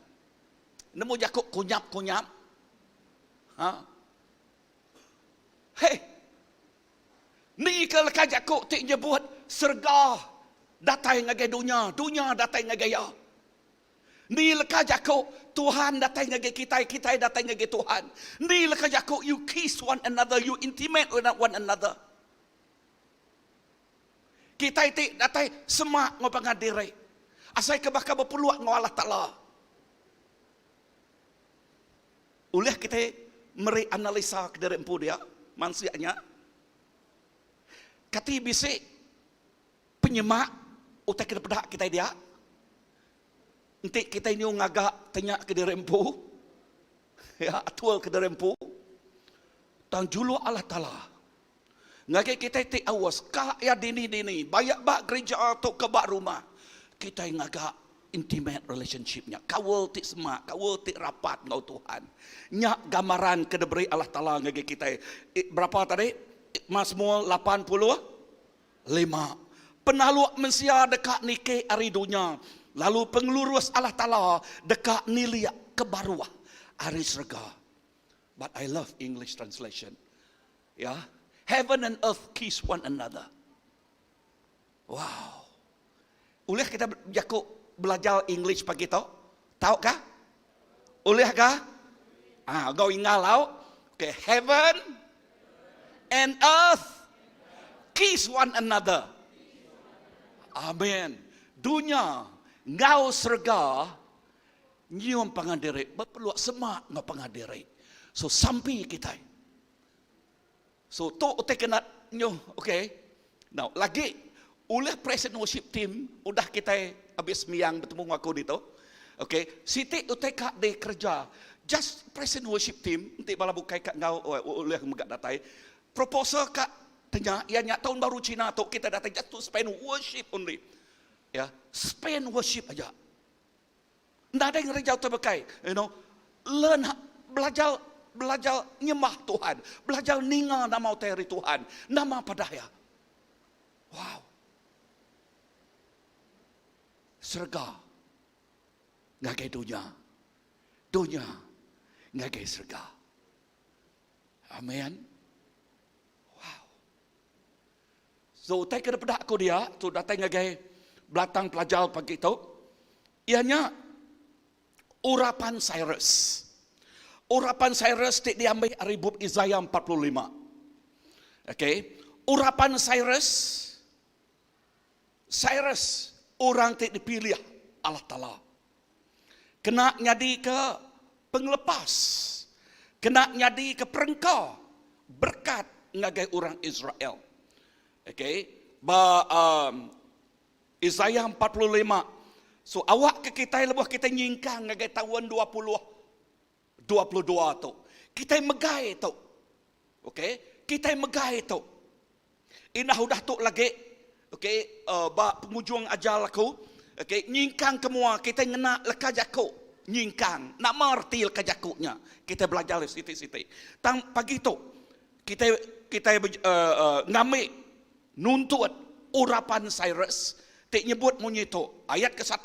Nemu jaku kunyap-kunyap? Ha? Hei. Ni ke leka jaku ti nyebut serega datai ngagai dunya, dunya datai ngagai iya. Ni leka jaku Tuhan datai ngagai kitai, kitai datai ngagai Tuhan. Ni leka jaku you kiss one another, you intimate with one another. Kitai ti datai semak enggau pangan diri. Asai ke baka bepeluk enggau Allah Taala. Ulih kitai meri analisa ke diri empu dia, mansik nya. Kati bisi Penyemak utai ke dipeda kitai dia. Enti kitai nyu ngaga tanya ke diri empu, ya atur ke diri empu, tang juluk Allah Taala ngagai kitai ti aus ka iya dini-dini bayak ba gerija tauka ba rumah, kitai ngaga intimate relationship nya, kaul ti semak, kaul ti rapat enggau Tuhan. Nya gambaran ke diberi Allah Taala ngagai kitai. Berapa tadi? Mazmur 80. Lima, penaluk mensia deka niki ari dunya, lalu pengelurus Allah Taala deka nilik ke baruh ari serega. But I love English translation. Ya, heaven and earth kiss one another. Wow. Ulih kita bejaku belajar English pagi tu? Tau kah? Ulih kah? Ah, gau ingal au. Okay, heaven. And earth kiss one another. Amen. Dunya enggau serega nyium pangan diri, bepeluk semak enggau pangan diri. So sampi kitai. So tu utai kena nyuh, okay. Now lagi ulih praise and worship team udah kitai abis sembiang betemu enggau aku ditu. Okay, siti utai ka dikereja just praise and worship team enti bala bukai ka enggau ulih mega datai. Proposal ka tenya iya nya taun baru Cina tu kitai datai just to spend worship only. Ya, spend worship aja. Nadai ngereja utai bukai, you know. Learn belajar belajar nyembah Tuhan, belajar ninga nama utai ari Tuhan, nama padah iya. Wow. Serega ngagai dunya, dunya ngagai serega. Amen. Wow. So utai ke dipeda aku dia tu datai ngagai belatang pelajar pagi tu iya nya urapan Cyrus. Urapan Cyrus ti diambi ari bup Isaiah 45. Okey, urapan Cyrus Cyrus orang ti dipilih Allah Taala. Kena nyadika pengelepas, kena nyadika perengka berekat ngagai orang Israel. Okey, ba um, Isaiah 45. So awak ke kitai lebuh kitai nyingkang ngagai taun 20 22 tu. Kitai megai tu. Okey, kitai megai tu. Indah udah tu lagi, okey, uh, ba pengujung ajar aku, okey, nyingkang ke mua kitai ngena leka jaku nyingkang. Nama reti leka jaku nya? Kitai belajar siti-siti. Tang pagi tu kitai kitai uh, uh, ngambi nuntut urapan Cyrus ti nyebut munyi tu. Ayat ke-1,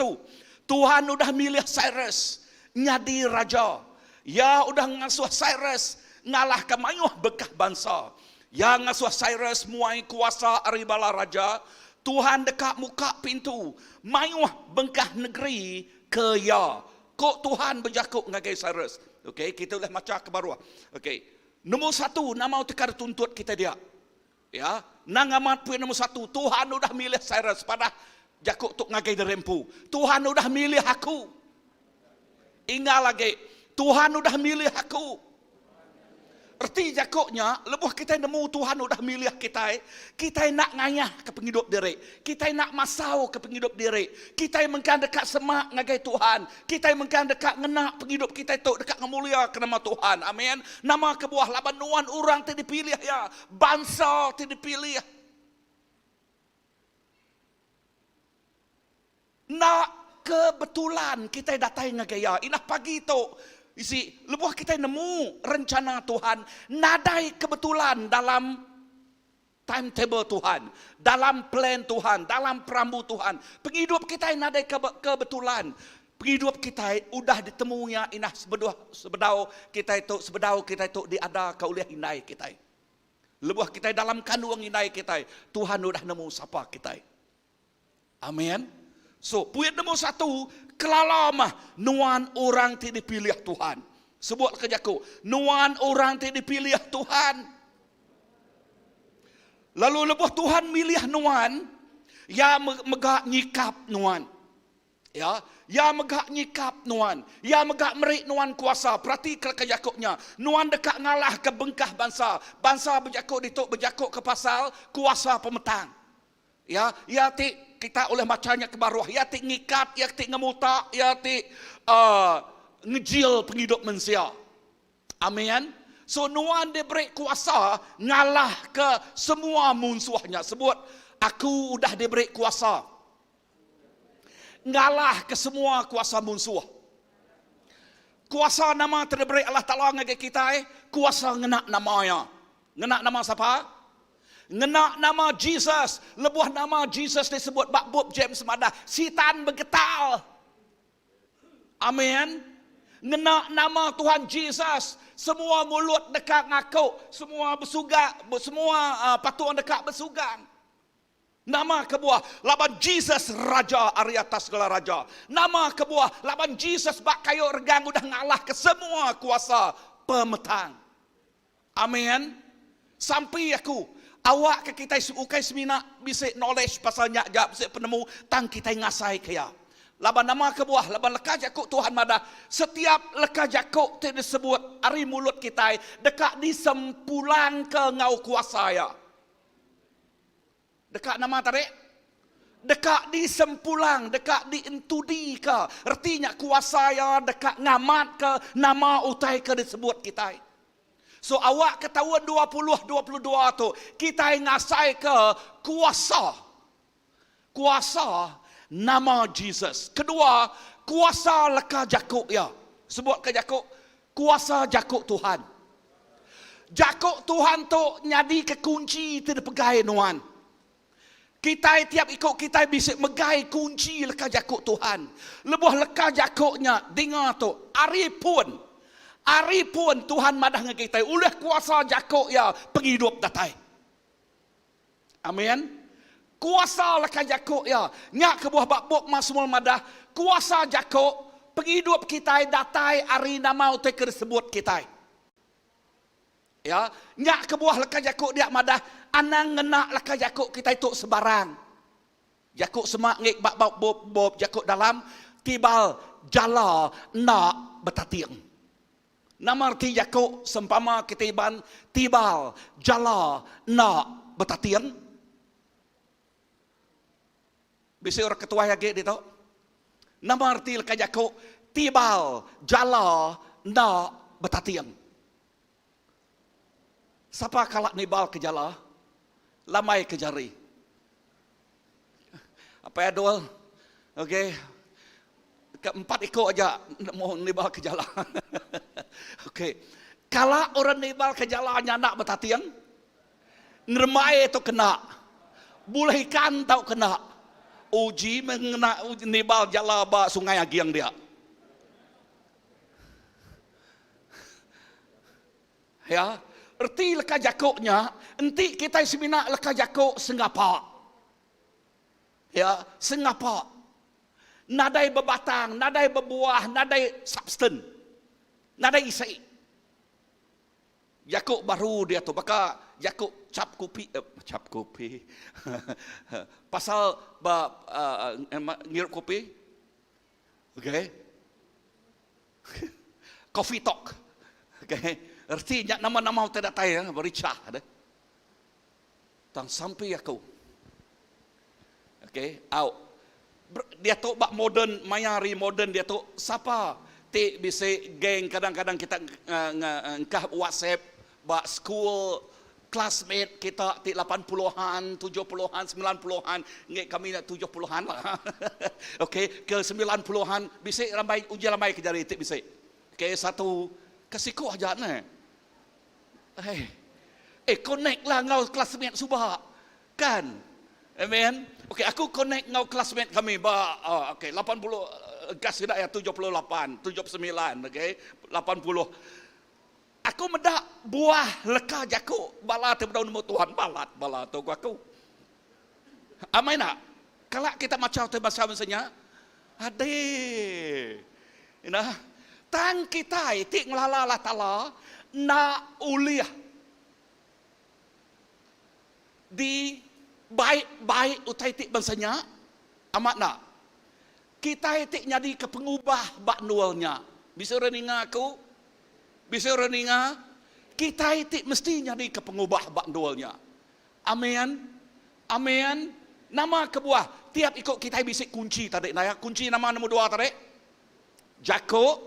Tuhan udah milih Cyrus nyadi raja. Iya udah ngasuh Cyrus ngalahka mayuh bekah bansa. Iya ngasuh Sairus muai kuasa ari bala raja. Tuhan deka muka pintu mayuh bengkah negeri ke iya. Ku Tuhan bejaku ngagai Sairus. Okey, kita ulih macha ke baruh. Okey. Nombor satu, nama utai ka dituntut kita dia? Ya, nang amat poin nombor satu, Tuhan udah milih Sairus. Padah jaku tu ngagai diri empu. Tuhan udah milih aku. Ingal agi, Tuhan udah milih aku. Reti jaku nya, lebuh kitai nemu Tuhan udah milih kitai, kitai enda ngayahka pengidup diri. Kitai enda masauka pengidup diri. Kitai mengkang deka semak ngagai Tuhan. Kitai mengkang deka ngena pengidup kitai tu deka ngemuliaka nama Tuhan. Amin. Nama kebuah laban nuan orang ti dipilih Iya, bansa ti dipilih. Enda kebetulan kitai datai ngagai Iya. Indah pagi tu, isi lebuh kitai nemu rencana Tuhan, nadai kebetulan dalam timetable Tuhan, dalam plan Tuhan, dalam perambu Tuhan. Pengidup kitai nadai kebetulan. Pengidup kitai udah ditemu Iya indah sebeduh sebedau kitai tu sebedau kitai tu diadaka ulih indai kitai. Lebuh kitai dalam kandung indai kitai, Tuhan udah nemu sapa kitai. Amin. So, puit nombor satu, kelala mah nuan orang ti dipilih Tuhan. Sebut ke jaku, nuan orang ti dipilih Tuhan. Lalu lebuh Tuhan milih nuan, ya mega nyikap nuan. Ya, ya mega nyikap nuan. Ya mega meri nuan kuasa. Peratika leka jaku nya. Nuan deka ngalahka bengkah bansa. Bansa bejaku ditu bejaku ke pasal kuasa pemetang. Ya, iya ti kita ulih macha nya ke baruh, iya ti ngikat, iya ti ngemuta, iya ti uh, ngejil pengidup mensia. Amin. So nuan diberi kuasa ngalahka semua munsuh nya. Sebut, aku udah diberi kuasa ngalahka semua kuasa munsuh. Kuasa nama ti diberi Allah Taala ngagai kitai, kuasa ngena nama iya. Ngena nama sapa? Ngena nama Jesus. Lebuh nama Jesus disebut ba bup James madah, sitan begetar. Amin. Ngena nama Tuhan Jesus, semua mulut deka ngaku, semua besuga, semua uh, patung deka besugang. Nama kebuah? Laban Jesus Raja ari atas segala raja. Nama kebuah? Laban Jesus ba kayu regang udah ngalahka semua kuasa pemetang. Amin. Sampi aku, awakka kitai ukai semina bisi knowledge pasal nya aja, bisi penemu, tang kitai ngasaika iya. Laban nama kebuah? Laban leka jaku Tuhan madah, setiap leka jaku ti disebut ari mulut kitai deka disempulangka enggau kuasa Iya. Deka nama tadi? Deka disempulang, deka dientudika. Reti nya kuasa Iya deka ngamatka nama utai ke disebut kitai. So awakka taun 2022 tu kitai ngasaika kuasa Kuasa nama Jesus. Kedua, kuasa leka jaku iya. Sebutka jaku, kuasa jaku Tuhan. Jaku Tuhan tu nyadika kunchi ti dipegai nuan. Kitai tiap iku kitai bisi megai kunchi leka jaku Tuhan. Lebuh leka jaku nya dinga tu, ari pun, ari pun Tuhan madah ngagai kitai ulih kuasa jaku iya pengidup datai. Amin. Kuasa leka jaku iya. Nya kebuah ba bup Masmur madah, kuasa jaku pengidup kitai datai ari nama utai ke disebut kitai. Ya, nya kebuah leka jaku dia madah anang ngena leka jaku kitai tu sebarang. Jaku sema ngi ba bup bup jaku dalam tibal jala enda betating. Nama reti jaku sempama kitai Iban tibal jala enda betating? Bisi orang ketuai agi ditu? Nama reti leka jaku tibal jala enda betating? Sapa kala nibal ke jala lamai ke jari? Apai Adul, okay. Ke empat iko aja nemu nibal ke jala. Okay. Kala orang nibal ke jala nya enda betating, ngerembai tu kena, bulih ikan tau kena. Uji meh ngena nibal jala ba Sungai Aging dia. Ya, reti leka jaku nya enti kitai semina leka jaku sengapa. Ya, sengapa. Nadai bebatang, nadai bebuah, nadai substan. Nadai isi. Jaku baru diatu baka jaku cap kopi, eh, cap kopi. Pasal ba uh, ngirup kopi. Okay. Coffee talk. Okay. Erti nya nama-nama utai datai ya, berichah deh. Tang sampi aku. Okay, au. Diatu ba moden maya hari moden diatu sapa ti bisi geng kadang-kadang kita engkah WhatsApp ba school classmate kita ti 80-an, 70-an, 90-an, ngi kami nya 70-an lah. Okey, ke 90-an bisi rambai uji rambai ke jari ti bisi. Okey, satu ke siku aja ne. Eh, eh connect lah enggau classmate suba. Kan? Amen. Okey, aku connect enggau classmate kami ba uh, okey 80 gas sida ya 78, 79, okey, 80. Aku meda buah leka jaku bala ti bedau nemu Tuhan balat bala tu ku aku. Amai enda? Kala kita macha utai bansa bansa nya? Adeh. Ina tang kitai ti ngelala Allah Taala enda ulih di bai-bai utai ti bansa nya. Amat enda? Kitai ti nyadika pengubah ba endur nya. Bisi orang ninga aku? Bisi orang ninga, kitai ti mesti nyadika pengubah ba endur nya. Amen. Amen. Nama kebuah tiap iku kitai bisi kunchi tadi ndai? Kunchi nama nombor dua tadi? Jaku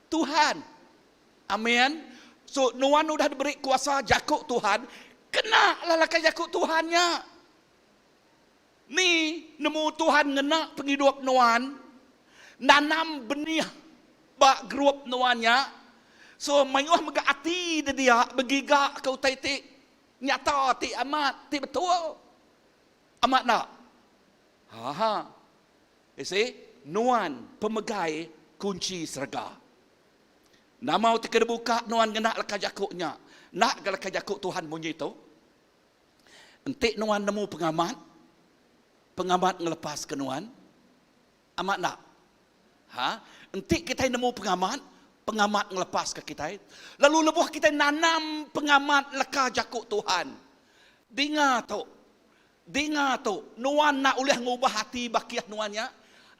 Tuhan. Amen. So nuan udah diberi kuasa jaku Tuhan, kena lah lakai jaku Tuhan nya. Ni nemu Tuhan ngena pengidup nuan nanam benih ba grup nuan nya. So mayuh mega ati dedia begiga ke utai ti nyata ti amat ti betul. Amat enda? Haha. You see, nuan pemegai kunchi serega. Nama utai ke dibuka nuan ngena leka jaku nya. Enda ga leka jaku Tuhan munyi tu? Enti nuan nemu pengamat, pengamat ngelepaska nuan. Amat enda? Ha? Enti kitai nemu pengamat, Pengamat ngelepaska kitai. Lalu lebuh kitai nanam pengamat leka jaku Tuhan, dinga tu, dinga tu, nuan enda ulih ngubah ati bakih nuan nya,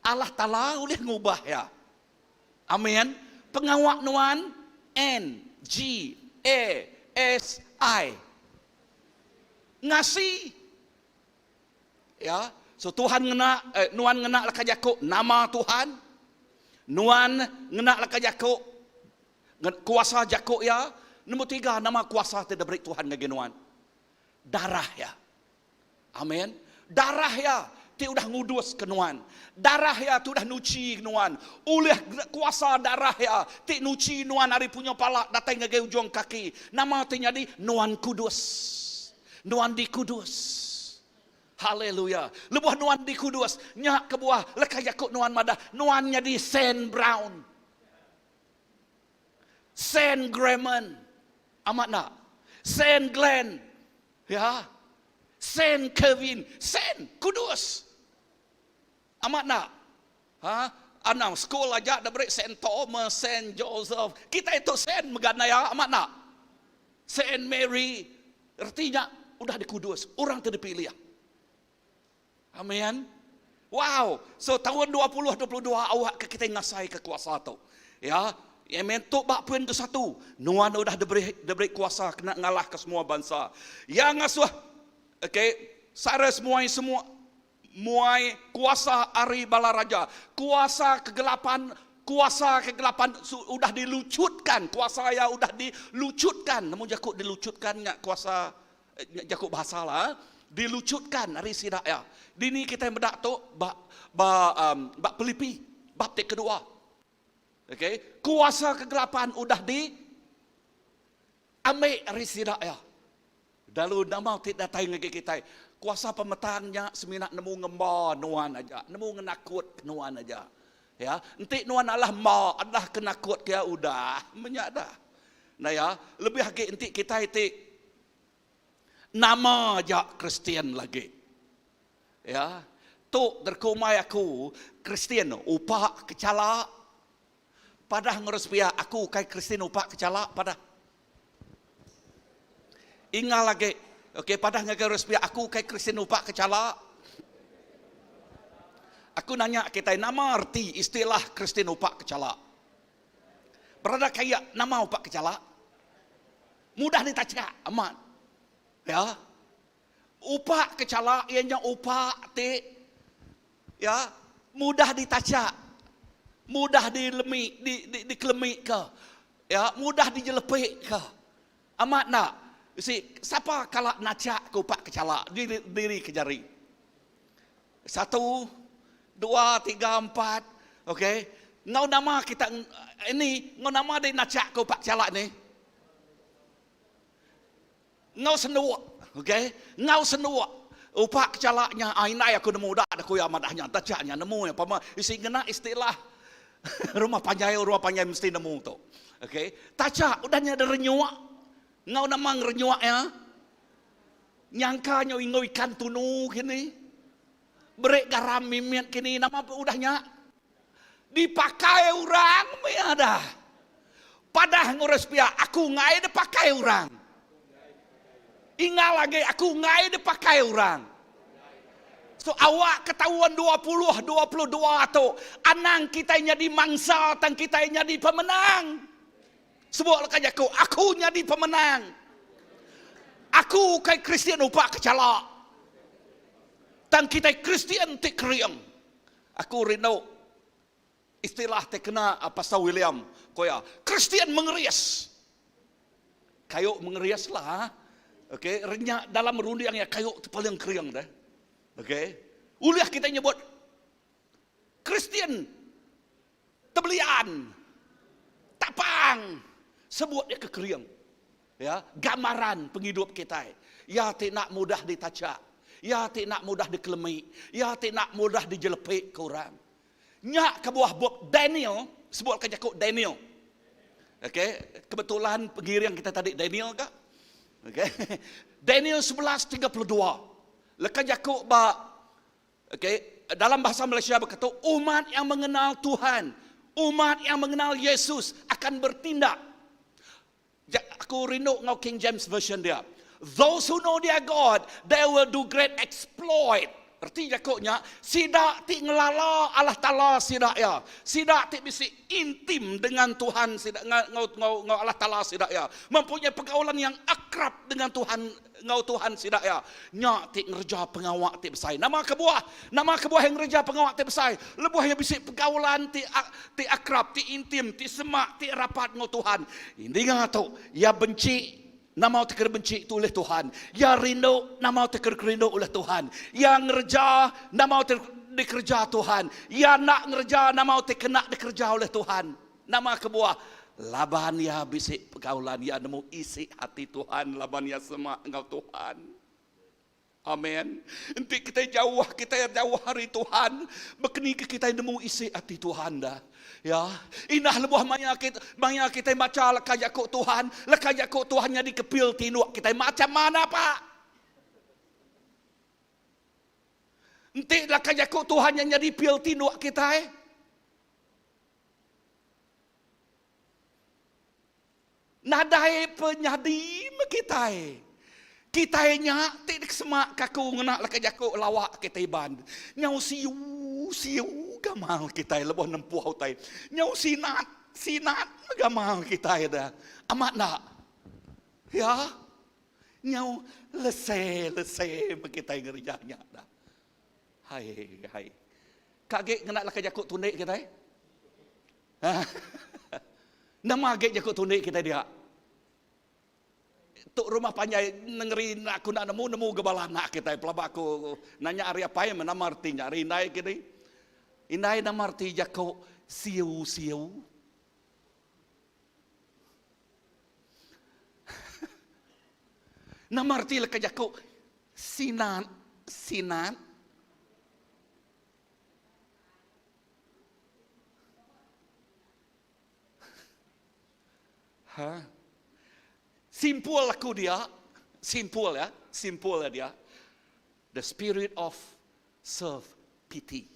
Allah Taala ulih ngubah iya. Amin. Pengawa nuan N G A S I. Ngasi. Ya. So Tuhan ngena eh, nuan ngena leka jaku nama Tuhan. Nuan ngena leka jaku kuasa jaku iya. Nombor tiga nama kuasa ti diberi Tuhan ngagai nuan. Darah iya. Amin. Darah iya ti udah nguduska nuan. Darah iya ti udah nuchi nuan. Ulih kuasa darah iya ti nuchi nuan ari punya pala datai ngagai ujung kaki. Nama ti nyadi? Nuan kudus. Nuan dikudus. Haleluya. Lebuh nuan dikudus, nya kebuah leka jaku nuan madah, nuan nyadi Saint Brown. Saint Grahman. Amat enda? Saint Glenn. Ya. Saint Kevin. Saint kudus. Amat enda? Ha? Anang school aja da beri Saint Thomas, Saint Joseph. Kita itu Saint mega naya, amat enda? Saint Mary. Reti nya udah dikudus, orang ti dipilih. Amen. Wow. So taun 2022 awak ke kita ngasai ke kuasa tu. Ya. Amen. Tu ba poin ke satu. Nuan udah diberi diberi kuasa kena ngalah ke semua bansa. Ya ngasuh okay, Cyrus muai semua Muai kuasa ari bala raja. Kuasa kegelapan, kuasa kegelapan udah diluchutkan, kuasa iya udah diluchutkan. Nemu jaku diluchutkan nya kuasa nya jaku bahasa lah. Diluchutkan ari sida iya. Dini kitai meda tu ba ba um, ba Pilipi bab ti kedua. Okey, kuasa kegelapan udah di ambi ari sida iya. Lalu nama ti datai ngagai kitai? Kuasa pemetang nya semina nemu ngemba nuan aja, nemu ngenakut nuan aja. Ya, enti nuan alah emba, alah kenakut ke udah menya dah. Nah ya, lebih agi enti kitai ti nama aja Kristian lagi. Ya, tu derkumai aku Kristian upa kecala. Padah ngurus pia aku ukai Kristian upa kecala padah. Ingal agi. Okey, padah ngagai urus pia aku ukai Kristian upa kecala. Aku nanya kitai nama reti istilah Kristian upa kecala. Berada kaya nama upa kecala? Mudah ditacak amat. Ya. Upa kecala iya nya upa ti ya mudah ditacak, mudah dilemi di di dikelemika, ya mudah dijelepika. Amat enda? Bisi sapa kala nachak ke upa kecala diri diri ke jari. Satu, dua, tiga, empat. Okey. Enggau nama kita ini enggau nama di nachak ke upa kecala ni? Enggau senduk, okey. Enggau senduk. Upa kecala nya, ah indai aku nemu udah ku iya madah nya. Taja nya nemu iya pama isi ngena istilah rumah panjai, rumah panjai mesti nemu tu. Okey. Taja udah nya ada renyuk. Enggau nama ngerenyuk iya? Nyangka nya enggau ikan tunu kini. Beri garam mimit kini nama udah nya? Dipakai orang meh iya dah. Padah ngurus pia, aku enggai dipakai orang. Ingal agi, aku enggai dipakai orang. So awak ke taun 2022 tu, anang kitai nyadi mangsa tang kitai nyadi pemenang. Sebut leka jaku, aku nyadi pemenang. Aku ukai Kristian upa kecala. Tang kitai Kristian ti kering. Aku rindu istilah ti kena Pastor William, ku iya, Kristian mengeris. Kayu mengeris lah. Okey, renya dalam runding iya kayu ti paling kering deh. Okey. Ulih kitai nyebut Kristian tebelian, tapang, sebut iya ke kering. Ya, gambaran pengidup kitai. Iya ti enda mudah ditachak. Iya ti enda mudah dikelemi. Iya ti enda mudah dijelepika orang. Nya kebuah bup Daniel, sebutka jaku Daniel. Okey, kebetulan pengiring kita tadi Daniel ka. Okey. Daniel 11:32. Leka jaku ba okey, dalam bahasa Malaysia berkata umat yang mengenal Tuhan, umat yang mengenal Yesus akan. akan bertindak. Aku rindu enggau King James Version dia. Those who know their God, they will do great exploit. Reti jaku nya, sida ti ngelala Allah Taala sida iya. Sida ti bisi intim dengan Tuhan sida enggau enggau enggau Allah Taala sida iya. Mempunyai pergaulan yang akrab dengan Tuhan enggau Tuhan sida iya. Nya ti ngereja pengawa ti besai. Nama kebuah? Nama kebuah iya ngereja pengawa ti besai? Lebuh iya bisi pergaulan ti ti akrab, ti intim, ti semak, ti rapat enggau Tuhan. Ninga tu, iya benci nama ti kena benci tu ulih Tuhan. Iya rindu nama ti kena kerindu ulih Tuhan. Iya ngereja nama ti dikereja Tuhan. Iya enda ngereja nama ti kena dikereja ulih Tuhan. Nama kebuah? Laban iya bisi pergaulan, iya nemu isi ati Tuhan laban iya semak enggau Tuhan. Amen. Enti kitai jauh, kitai jauh ari Tuhan, bekeni ke kitai nemu isi ati Tuhan dah. Ya, indah lebuh maya kita maya kitai macha leka jaku Tuhan, leka jaku Tuhan nyadi kepil tinduk kitai macam mana pak? Enti leka jaku Tuhan nya nyadi pil tinduk kitai, Nadai penyadi meh kitai. Kitai nya ti dikesemak ka aku ngena leka jaku lawak kitai Iban. Nyau siu siu gamal kitai lebuh nempuh utai. Nyau sinat sinat meh gamal kitai da. Amat enda? Ya. Nyau lese lese meh kitai ngereja nya da. Hai hai. Ka agi ngena leka jaku tundi kitai? Nama agi jaku tundi kitai dia? Tu rumah panjai nengeri aku enda nemu nemu ga bala anak kitai pelaba aku nanya ari apai meh nama reti nya ari indai kini. Indai nama reti jaku siu siu. Nama reti leka jaku sinat sinat. Ha. Simpul aku dia, simpul ya, simpul ya dia. The spirit of self pity.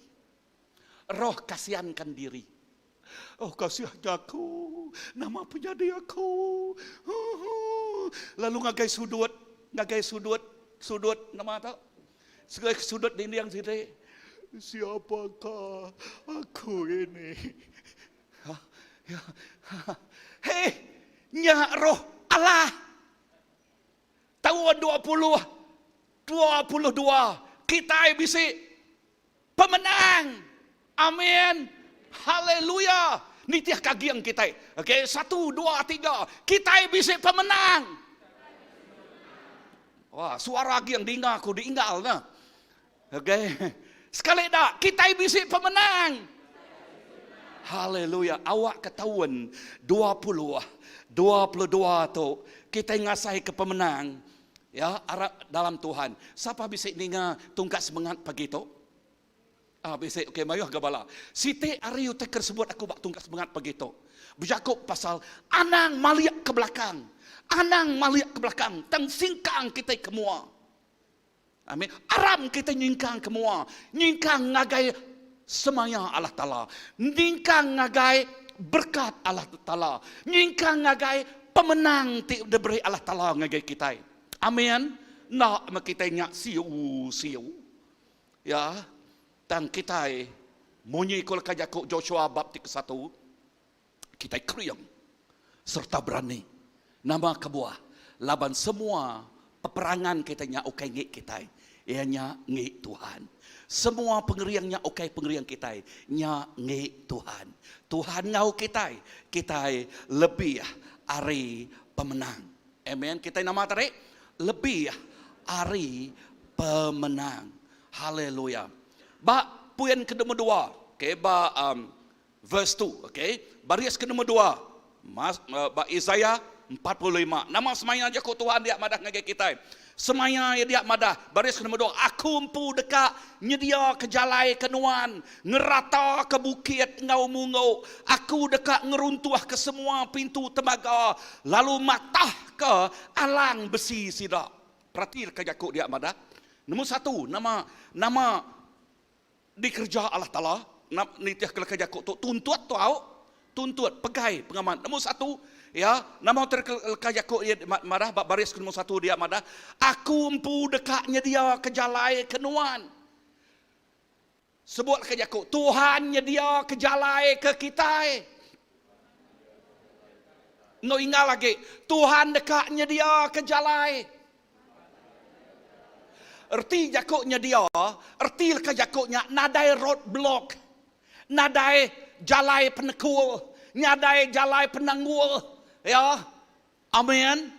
Roh kasihankan diri. Oh kasihannya aku, nama penyadi aku. Lalu ngagai sudut, ngagai sudut, sudut nama tu? Segai sudut dinding siti. Siapakah aku ini? Ha, ya, ha. Hei, nya roh Allah. Taun 20 22 kitai bisi pemenang. Amin. Haleluya. Nitih kaging kitai. Okey, satu, dua, tiga. Kitai bisi pemenang. Wah, suara agi yang dinga aku diinggal nah. Okey. Sekali dak kitai bisi pemenang. Haleluya. Awak ke taun 20 22 tu kitai ngasai ke pemenang ya arap dalam Tuhan. Sapa bisi ninga tungkat semengat pagi tu? Ah bisi okey mayuh ga bala. Siti ari utai ke disebut aku ba tungkat semengat pagi tu. Bejaku pasal anang malik ke belakang. Anang malik ke belakang tang singkang kitai ke mua. Amin. Aram kitai nyingkang ke mua, nyingkang ngagai semaya Allah Taala, nyingkang ngagai berkat Allah Taala, nyingkang ngagai pemenang ti diberi Allah Taala ngagai kitai. Amin. Enda meh kitai nya siu-siu. Ya, tang kitai munyi ku leka jaku Joshua bab ti kesatu, kitai kering sereta berani. Nama kebuah? Laban semua peperangan kitai nya ukai ngi kitai, iya nya ngi Tuhan. Semua pengering nya ukai pengering kitai, nya ngi Tuhan. Tuhan enggau kitai, kitai lebih ari pemenang. Amen. Kitai nama tadi? Lebih ari pemenang. Haleluya. Ba poin ke nombor dua, okay, ba um, verse 2, okay, baris ke nombor dua, mas, uh, ba Isaiah 45. Nama semaya jaku Tuhan dia madah ngagai kitai. Semaya iya dia madah, baris ke nombor dua, aku empu deka nyedia ke jalai ke nuan, ngerata ke bukit enggau munggu. Aku deka ngeruntuh ke semua pintu temaga, lalu matah ke alang besi sida. Perati leka jaku dia madah. Nombor satu, nama nama dikereja Allah Taala, nitihka leka jaku tu, tuntut tu au. Tuntut, pegai pengamat. Nombor satu, ya, nama utai leka jaku iya madah ba baris ke nombor satu dia madah, Aku empu deka nyediaka jalai ke nuan. Sebut leka jaku, Tuhan nyediaka jalai ke kitai. Enggau inggal agi, Tuhan deka nyediaka jalai. Reti jaku nyedia, reti leka jaku nya nadai road block, nadai jalai penekul, nyadai jalai penanggul. Ya. Amen.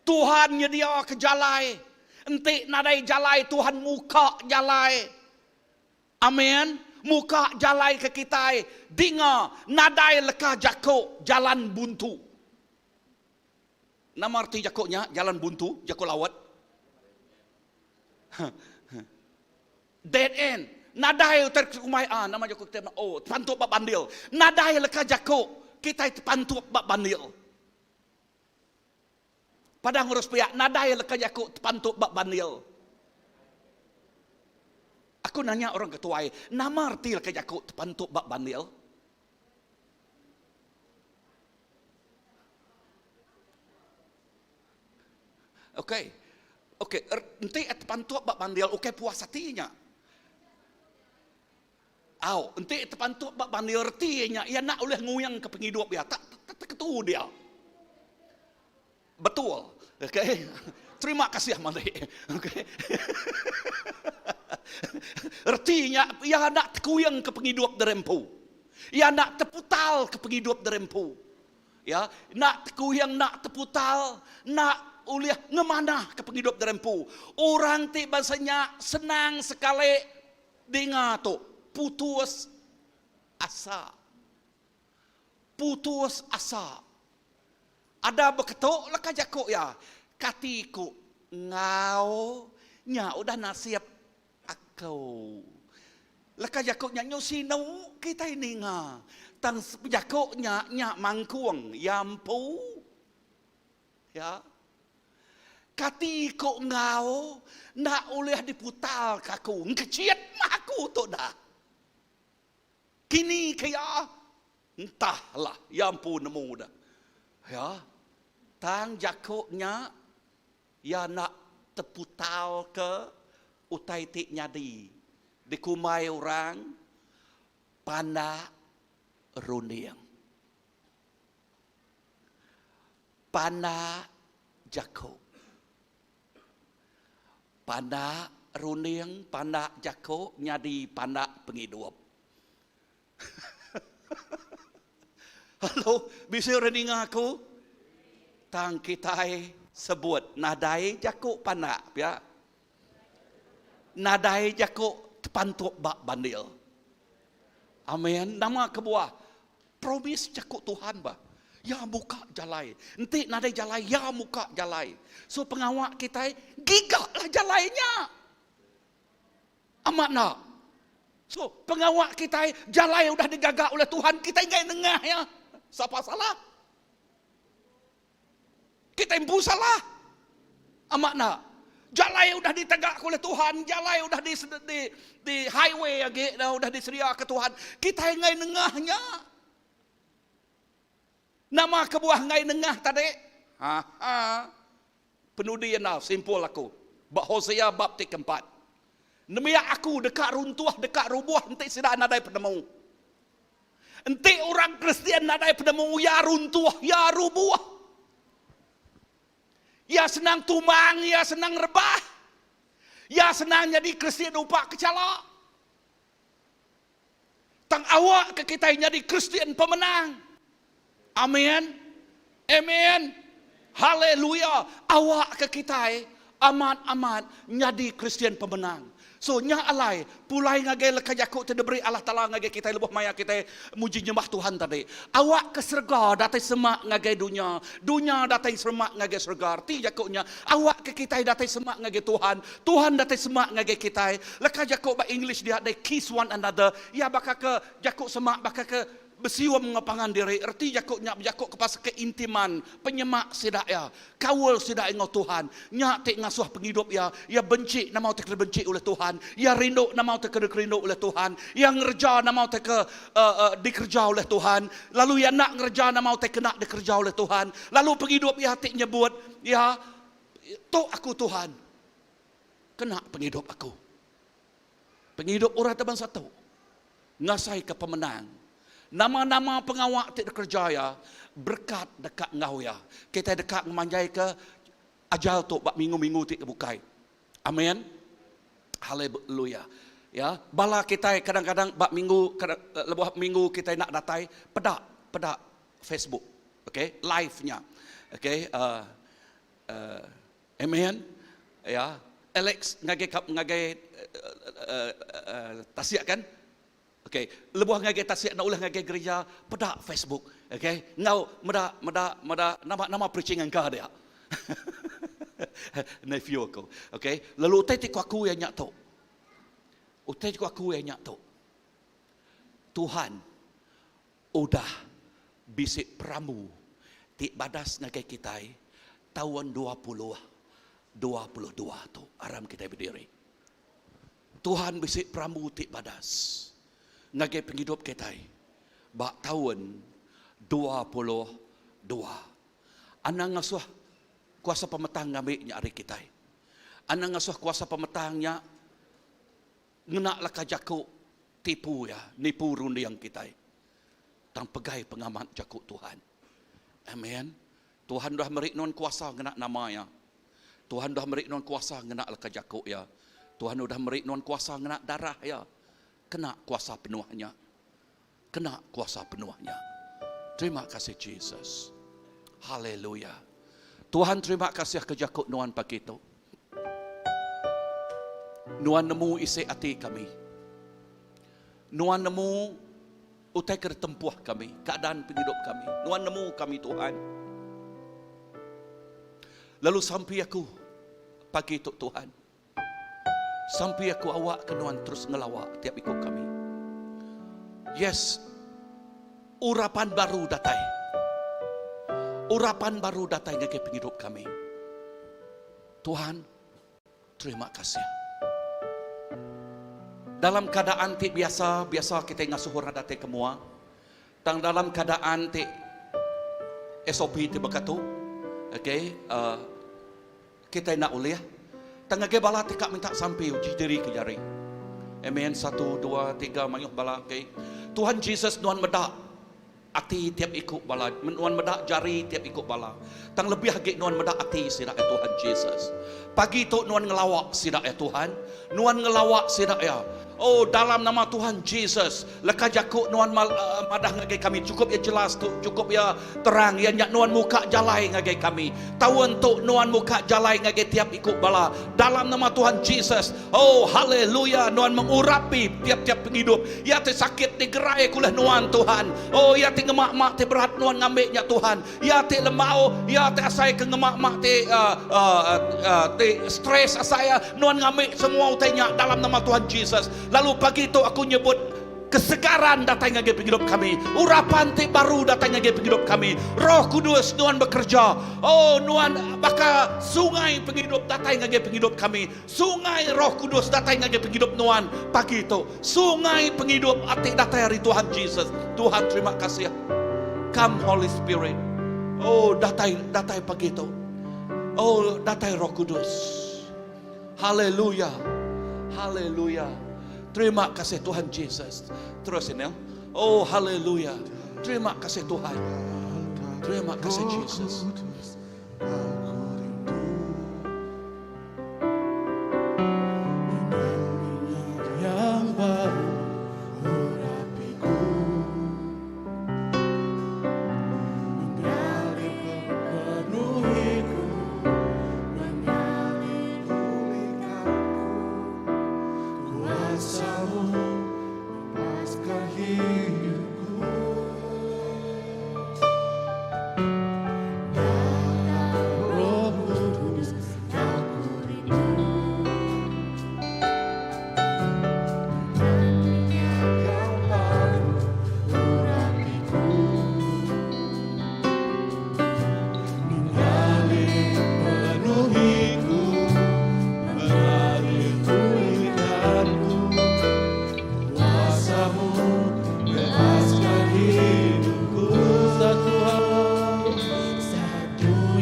Tuhan nyediaka jalai. Enti nadai jalai, Tuhan muka jalai. Amen. Muka jalai ke kitai dinga nadai leka jaku jalan buntu. Nama reti jaku nya jalan buntu, jaku laut? Dead end. Nadai utai kumbai ah nama jaku kitai oh tepantup ba bandil. Nadai leka jaku kitai tepantup ba bandil. Padang urus pia nadai leka jaku tepantup ba bandil. Aku nanya orang ke tuai, nama reti leka jaku tepantup ba bandil? Okey. Okey, er, enti tepantup ba bandil ukai puas ati nya. Au, enti tepantup ba bandil reti nya iya enda ulih nguyang ke pengidup iya. Tak teketu dia. Betul. Okey. Terima kasih madi. Okey. Reti nya iya enda tekuyang ke pengidup diri empu. Iya enda teputal ke pengidup diri empu. Ya, enda tekuyang, enda teputal, enda ulih ngemanah ke pengidup diri empu. Orang ti bansa nya senang sekali dinga tu putus asa. Putus asa. Ada beketu leka jaku iya, Kati ku enggau nya udah nasib aku. Leka jaku nya nyu sinu kitai ninga. Tang jaku nya nya mangkung iya empu. Ya. Kati ku enggau enda ulih diputarka aku. Engkechit mah aku tu dah. Kini ke iya? Entahlah, iya empu nemu dah. Ya. Tang jaku nya iya enda teputarka utai ti nyadi dikumbai orang pandak runding. Pandak jaku. Pandak runding, pandak jaku nyadi pandak pengidup. Halo, bisi orang ninga aku? Tang kitai sebut nadai jaku pandak pia. Nadai jaku tepantup ba bandil. Amen. Nama kebuah? Promise jaku Tuhan bah. Ya muka jalai. Enti nadai jalai, ya muka jalai. So pengawa kitai giga lah jalai nya. Amat enda? So pengawa kitai jalai udah digaga oleh Tuhan, kitai enggai nengah ya. Sapa salah? Kitai empu salah. Amat enda? Jalai udah ditegaka oleh Tuhan, jalai udah di, di, di highway agi dah udah disediaka Tuhan. Kitai enggai nengah nya. Nama kebuah enggai nengah tadi? Ha ha. Penudi enda simpul aku. Ba Hosea bab ti keempat. Nembiak aku deka runtuh, deka rubuh enti sida nadai penemu. Enti orang Kristian nadai penemu, iya runtuh, iya rubuh. Iya senang tumbang, iya senang rebah. Iya senang nyadi Kristian upa kechala. Tang awakka kitai nyadi Kristian pemenang. Amin. Amen. Haleluya. Awakka kitai amat-amat nyadi Kristian pemenang. So nya alai pulai ngagai leka jaku ti diberi Allah Taala ngagai kitai lebuh maya kitai muji nyembah Tuhan tadi. Awakka serega datai semak ngagai dunya, dunya datai semak ngagai serega. Reti jaku nya, awakka kitai datai semak ngagai Tuhan, Tuhan datai semak ngagai kitai. Leka jaku ba English dia they kiss one another. Iya baka ke jaku semak baka ke. Besium enggau pangan diri, reti jaku nya bejaku ke pasal keintiman, penyemak sida iya, kaul sida iya enggau Tuhan. Nya ti ngasuh pengidup iya, iya benci nama utai ke dibenci ulih Tuhan, iya rindu nama utai ke dikerindu ulih Tuhan, iya ngereja nama utai ke dikereja ulih Tuhan, lalu iya enda ngereja nama utai ke enda dikereja ulih Tuhan. Lalu pengidup iya ti nyebut iya, Tu aku Tuhan, kena pengidup aku. Pengidup orang ti bansa tu ngasaika pemenang. Nama-nama pengawa ti dikereja iya, berekat deka enggau iya. Kitai deka ngemanjaika ajar tu ba minggu-minggu ti bukai. Amen. Haleluya. Ya, bala kitai kadang-kadang ba minggu lebuh minggu kitai enda datai, peda peda Facebook. Okay, live nya. Okay, uh, uh, Amen. Ya, Alex ngagai ngagai tasik kan? Okey, lebuh ngagai tasik enda ulih ngagai gereja, peda Facebook. Okey, enggau meda meda meda nama nama preaching engka dia. Nephew aku. Okey, lalu utai ti ku aku iya nya tu. Utai ti ku aku iya nya tu. Tuhan udah bisi perambu ti badas ngagai kitai taun 2022 tu. Aram kitai bediri. Tuhan bisi perambu ti badas ngagai pengidup kitai ba taun 22. Anang ngasuh kuasa pemetang ngambi nya ari kitai. Anang ngasuh kuasa pemetang nya Ngena leka jaku tipu iya nipu runding kitai. Tang pegai pengamat jaku Tuhan. Amen. Tuhan udah meri nuan kuasa ngena nama iya. Tuhan udah meri nuan kuasa ngena leka jaku iya. Tuhan udah meri nuan kuasa ngena darah iya. Kena kuasa penuh nya. Kena kuasa penuh nya. Terima kasih Jesus. Haleluya. Tuhan terima kasih ke jaku nuan pagi tu. Nuan nemu isi ati kami. Nuan nemu utai ke ditempuh kami, keadaan pengidup kami. Nuan nemu kami Tuhan. Lalu sampi aku pagi tu Tuhan. Sampi aku awak ke nuan terus ngelawa tiap iku kami. Yes. Urapan baru datai. Urapan baru datai ngagai pengidup kami. Tuhan, terima kasih. Dalam keadaan ti biasa, biasa kitai ngasuh orang datai ke mua. Tang dalam keadaan ti SOP ti baka tu, okay, uh, Kitai enda ulih. Tang ngagai bala ti ka minta sampi uji diri ke jari. Amen satu dua tiga mayuh bala okay. Tuhan Jesus nuan meda ati tiap iku bala nuan meda jari tiap iku bala. Tang lebih agi nuan meda ati sida ya Tuhan Jesus. Pagi tu nuan ngelawa sida ya Tuhan. Nuan ngelawa sida ya. Oh dalam nama Tuhan Jesus leka jaku nuan madah ngagai kami cukup iya jelas tu cukup iya terang iya nya nuan muka jalai ngagai kami taun tu nuan muka jalai ngagai tiap iku bala dalam nama Tuhan Jesus oh haleluya nuan mengurapi tiap-tiap pengidup iya ti sakit digerai ku ulih nuan Tuhan oh iya ti ngema ma ti berat nuan ngambi nya Tuhan Iya ti lembau, iya ti asai ke ngema mak ti ti stress asai iya, nuan ngambi semua utai nya dalam nama Tuhan Jesus. Lalu pagi tu aku nyebut kesegaran datai ngagai pengidup kami, urapan ti baru datai ngagai pengidup kami. Roh Kudus nuan bekereja. Oh nuan baka sungai pengidup datai ngagai pengidup kami. Sungai Roh Kudus datai ngagai pengidup nuan pagi tu. Sungai pengidup ati datai ari Tuhan Jesus. Tuhan terima kasih. Come Holy Spirit. Oh datai datai pagi tu. Oh datai Roh Kudus. Haleluya. Haleluya. Terima kasih Tuhan Jesus. Terus ini. Oh haleluya. Terima kasih Tuhan. Terima kasih Jesus.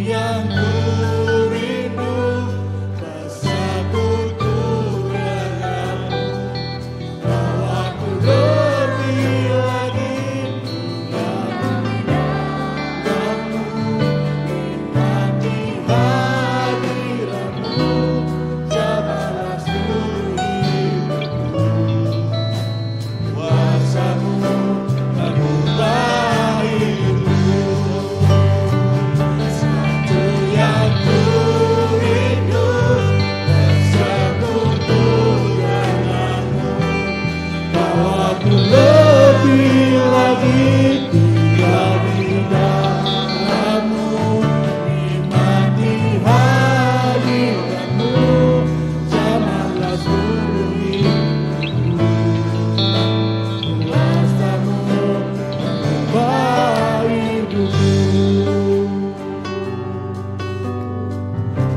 yang ku rindu Bersekutu denganmu Bawa ku lebih lagi Tinggal di dalammu Nikmati hadiratmu Jamalah seluruh hidupku Kuasamu mengubah hidupku Satu yang ku rindu Bersekutu denganmu Bawa ku lebih lagi Tinggal di dalammu Nikmati hadiratmu Jamalah seluruh hidupku Kuasamu mengubah hidupku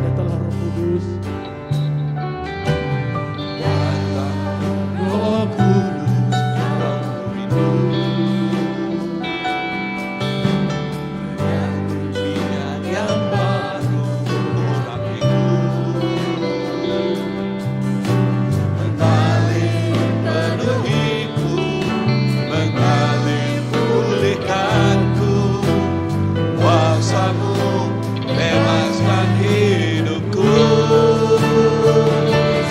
Datanglah Roh Kudus Roh Kudus, aku rindu Pimpinan yang baru urapiku Mengalir penuhiku Mengalir pulihkanku Kuasamu bebaskan hidupku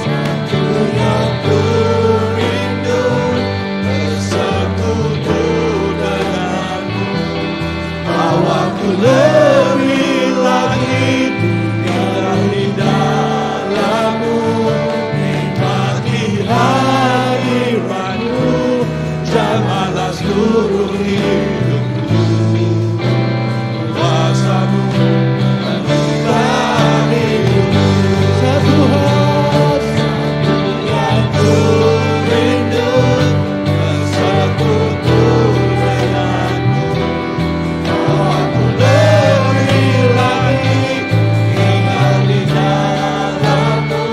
Satu yang ku rindu Bersekutu denganmu Bawa ku lebih lagi Tinggal di dalammu Nikmati hadiratmu Jamalah seluruh hidupku Kuasamu mengubah hidupku Satu hati Yang ku rindu Bersekutu denganmu Bawa ku lebih lagi Tinggal di dalammu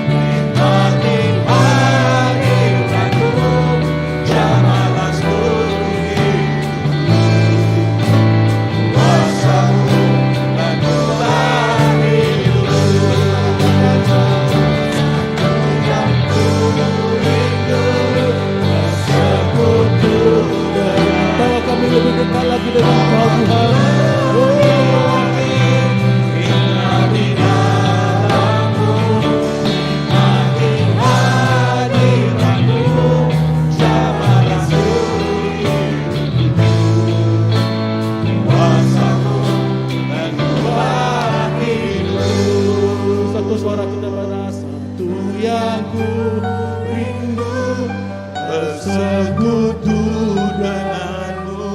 Nikmati hadiratmu Jamalah seluruh hidupku Kuasamu mengubah hidupku Yang ku rindu Bersekutu Bawa kami lebih dekat lagi dengan Kau Tuhan Oh. Tinggal di dalammu Nikmati hadiratmu Jamalah seluruh hidupku Kuasamu mengubah hidupku Satu suara kita pada Satu yang ku rindu Bersekutu denganmu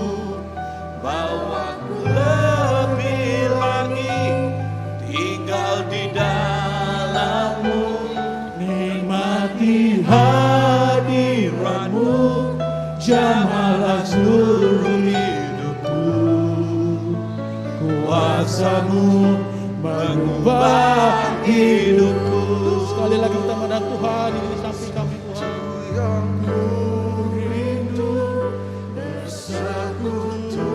Bawa ku lebih lagi Tinggal di dalammu Nikmati hadiratmu Jamalah seluruh hidupku Kuasamu mengubah hidupku Sekali lagi kita menghadap Tuhan Ini di samping kami Tuhan Yang ku rindu Bersekutu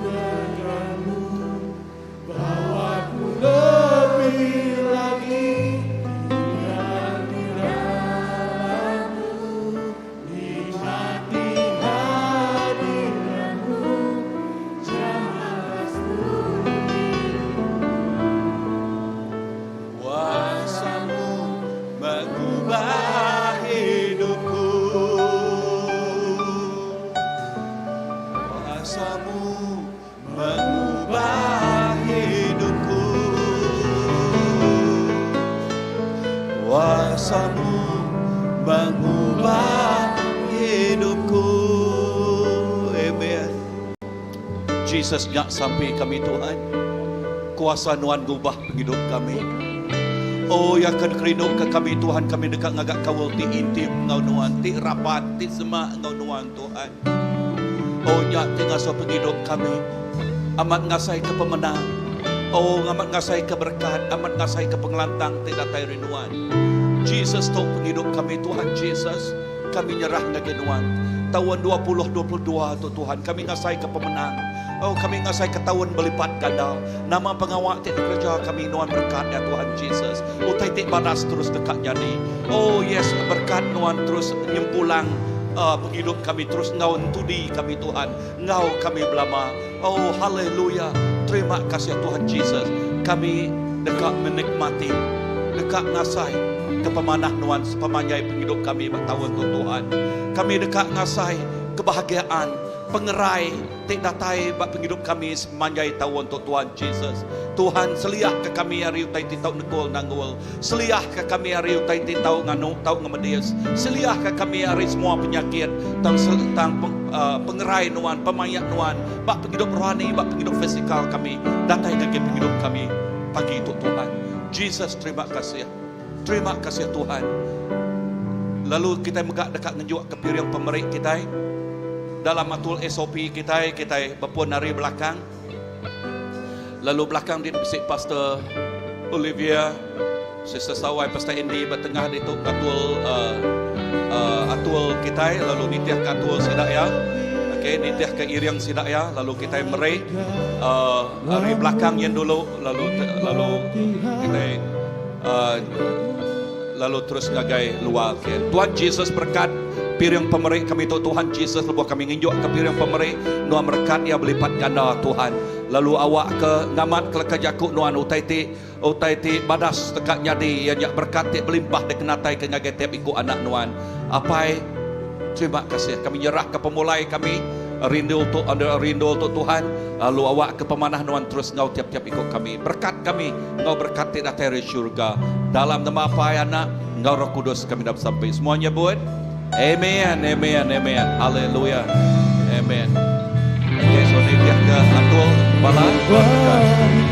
denganmu Bawa ku lebih lagi Tinggal di dalammu Nikmati hadiratmu Jamalah seluruh Kuasamu mengubah hidupku Kuasamu mengubah hidupku Kuasamu mengubah hidupku Amen Jesus nyak sampai kami Tuhan Kuasa nuan ngubah penghidup kami Oh ya kan kerindu ke kami Tuhan kami dekat ngagak kawal ti intim ngau nuan ti rapat ti semak ngau nuan Tuhan. Oh nya ti ngasuh penghidup kami amat ngasai ke pemenang. Oh amat ngasai ke berkat, amat ngasai ke pengelantang ti datai rinuan. Jesus tu penghidup kami Tuhan Jesus kami nyerah ngagai nuan. Tahun 2022 tu Tuhan kami ngasai ke pemenang. Oh kami ngasai ke taun belipat ganda. Nama pengawa ti dikereja kami nuan berekat ya Tuhan Jesus. Utai ti badas terus deka nyadi. Oh yes berekat nuan terus nyempulang uh, pengidup kami terus enggau entudi kami Tuhan. Enggau kami belama. Oh haleluya. Terima kasih Tuhan Jesus. Kami deka menikmati deka ngasai ke pemanah nuan sepemanjai pengidup kami ba taun tu Tuhan. Kami deka ngasai kebahagiaan, pengerai ti datai ba pengidup kami semanjai taun tu Tuhan Jesus. Tuhan seliahka kami ari utai ti tau nekul nanggul. Seliahka kami ari utai ti tau nganu tau ngemedis. Seliahka kami ari semua penyakit tang tang pengerai nuan, pemaik nuan ba pengidup rohani ba pengidup fizikal kami datai ngagai pengidup kami pagi tu Tuhan. Jesus terima kasih. Terima kasih Tuhan. Lalu kitai mega deka ngenjukka piring pemeri kitai dalam atur SOP kitai, kitai bepun ari belakang. Lalu belakang dia bisi Pastor Olivia, Sister Sawai, Pastor Andy ba tengah ditu ngatur uh, uh, atur kitai lalu nitihka atur sida ya. Okey, nitihka iring sida ya lalu kitai meri uh, ari belakang yen dulu lalu lalu kitai uh, lalu terus ngagai luar ke. Tuhan Jesus berkat piring pemeri kami tu Tuhan Jesus lebuh kami nginjuk ke piring pemeri nuan berkat ia belipat ganda Tuhan lalu awak ke ngamat ke leka jaku nuan utai ti utai ti badas deka nyadi iya nya berkat ti belimpah dikenatai ke ngagai tiap iku anak nuan Apai terima kasih kami nyerah ke pemulai kami rindu tu rindu tu Tuhan lalu awak ke pemanah nuan terus enggau tiap-tiap iku kami berkat kami enggau berkat ti datai ari syurga dalam nama Apai Anak enggau Roh Kudus kami dah besampi semua nyebut amen amen amen haleluya amen okay so nitih ke atur bala tuan dekat.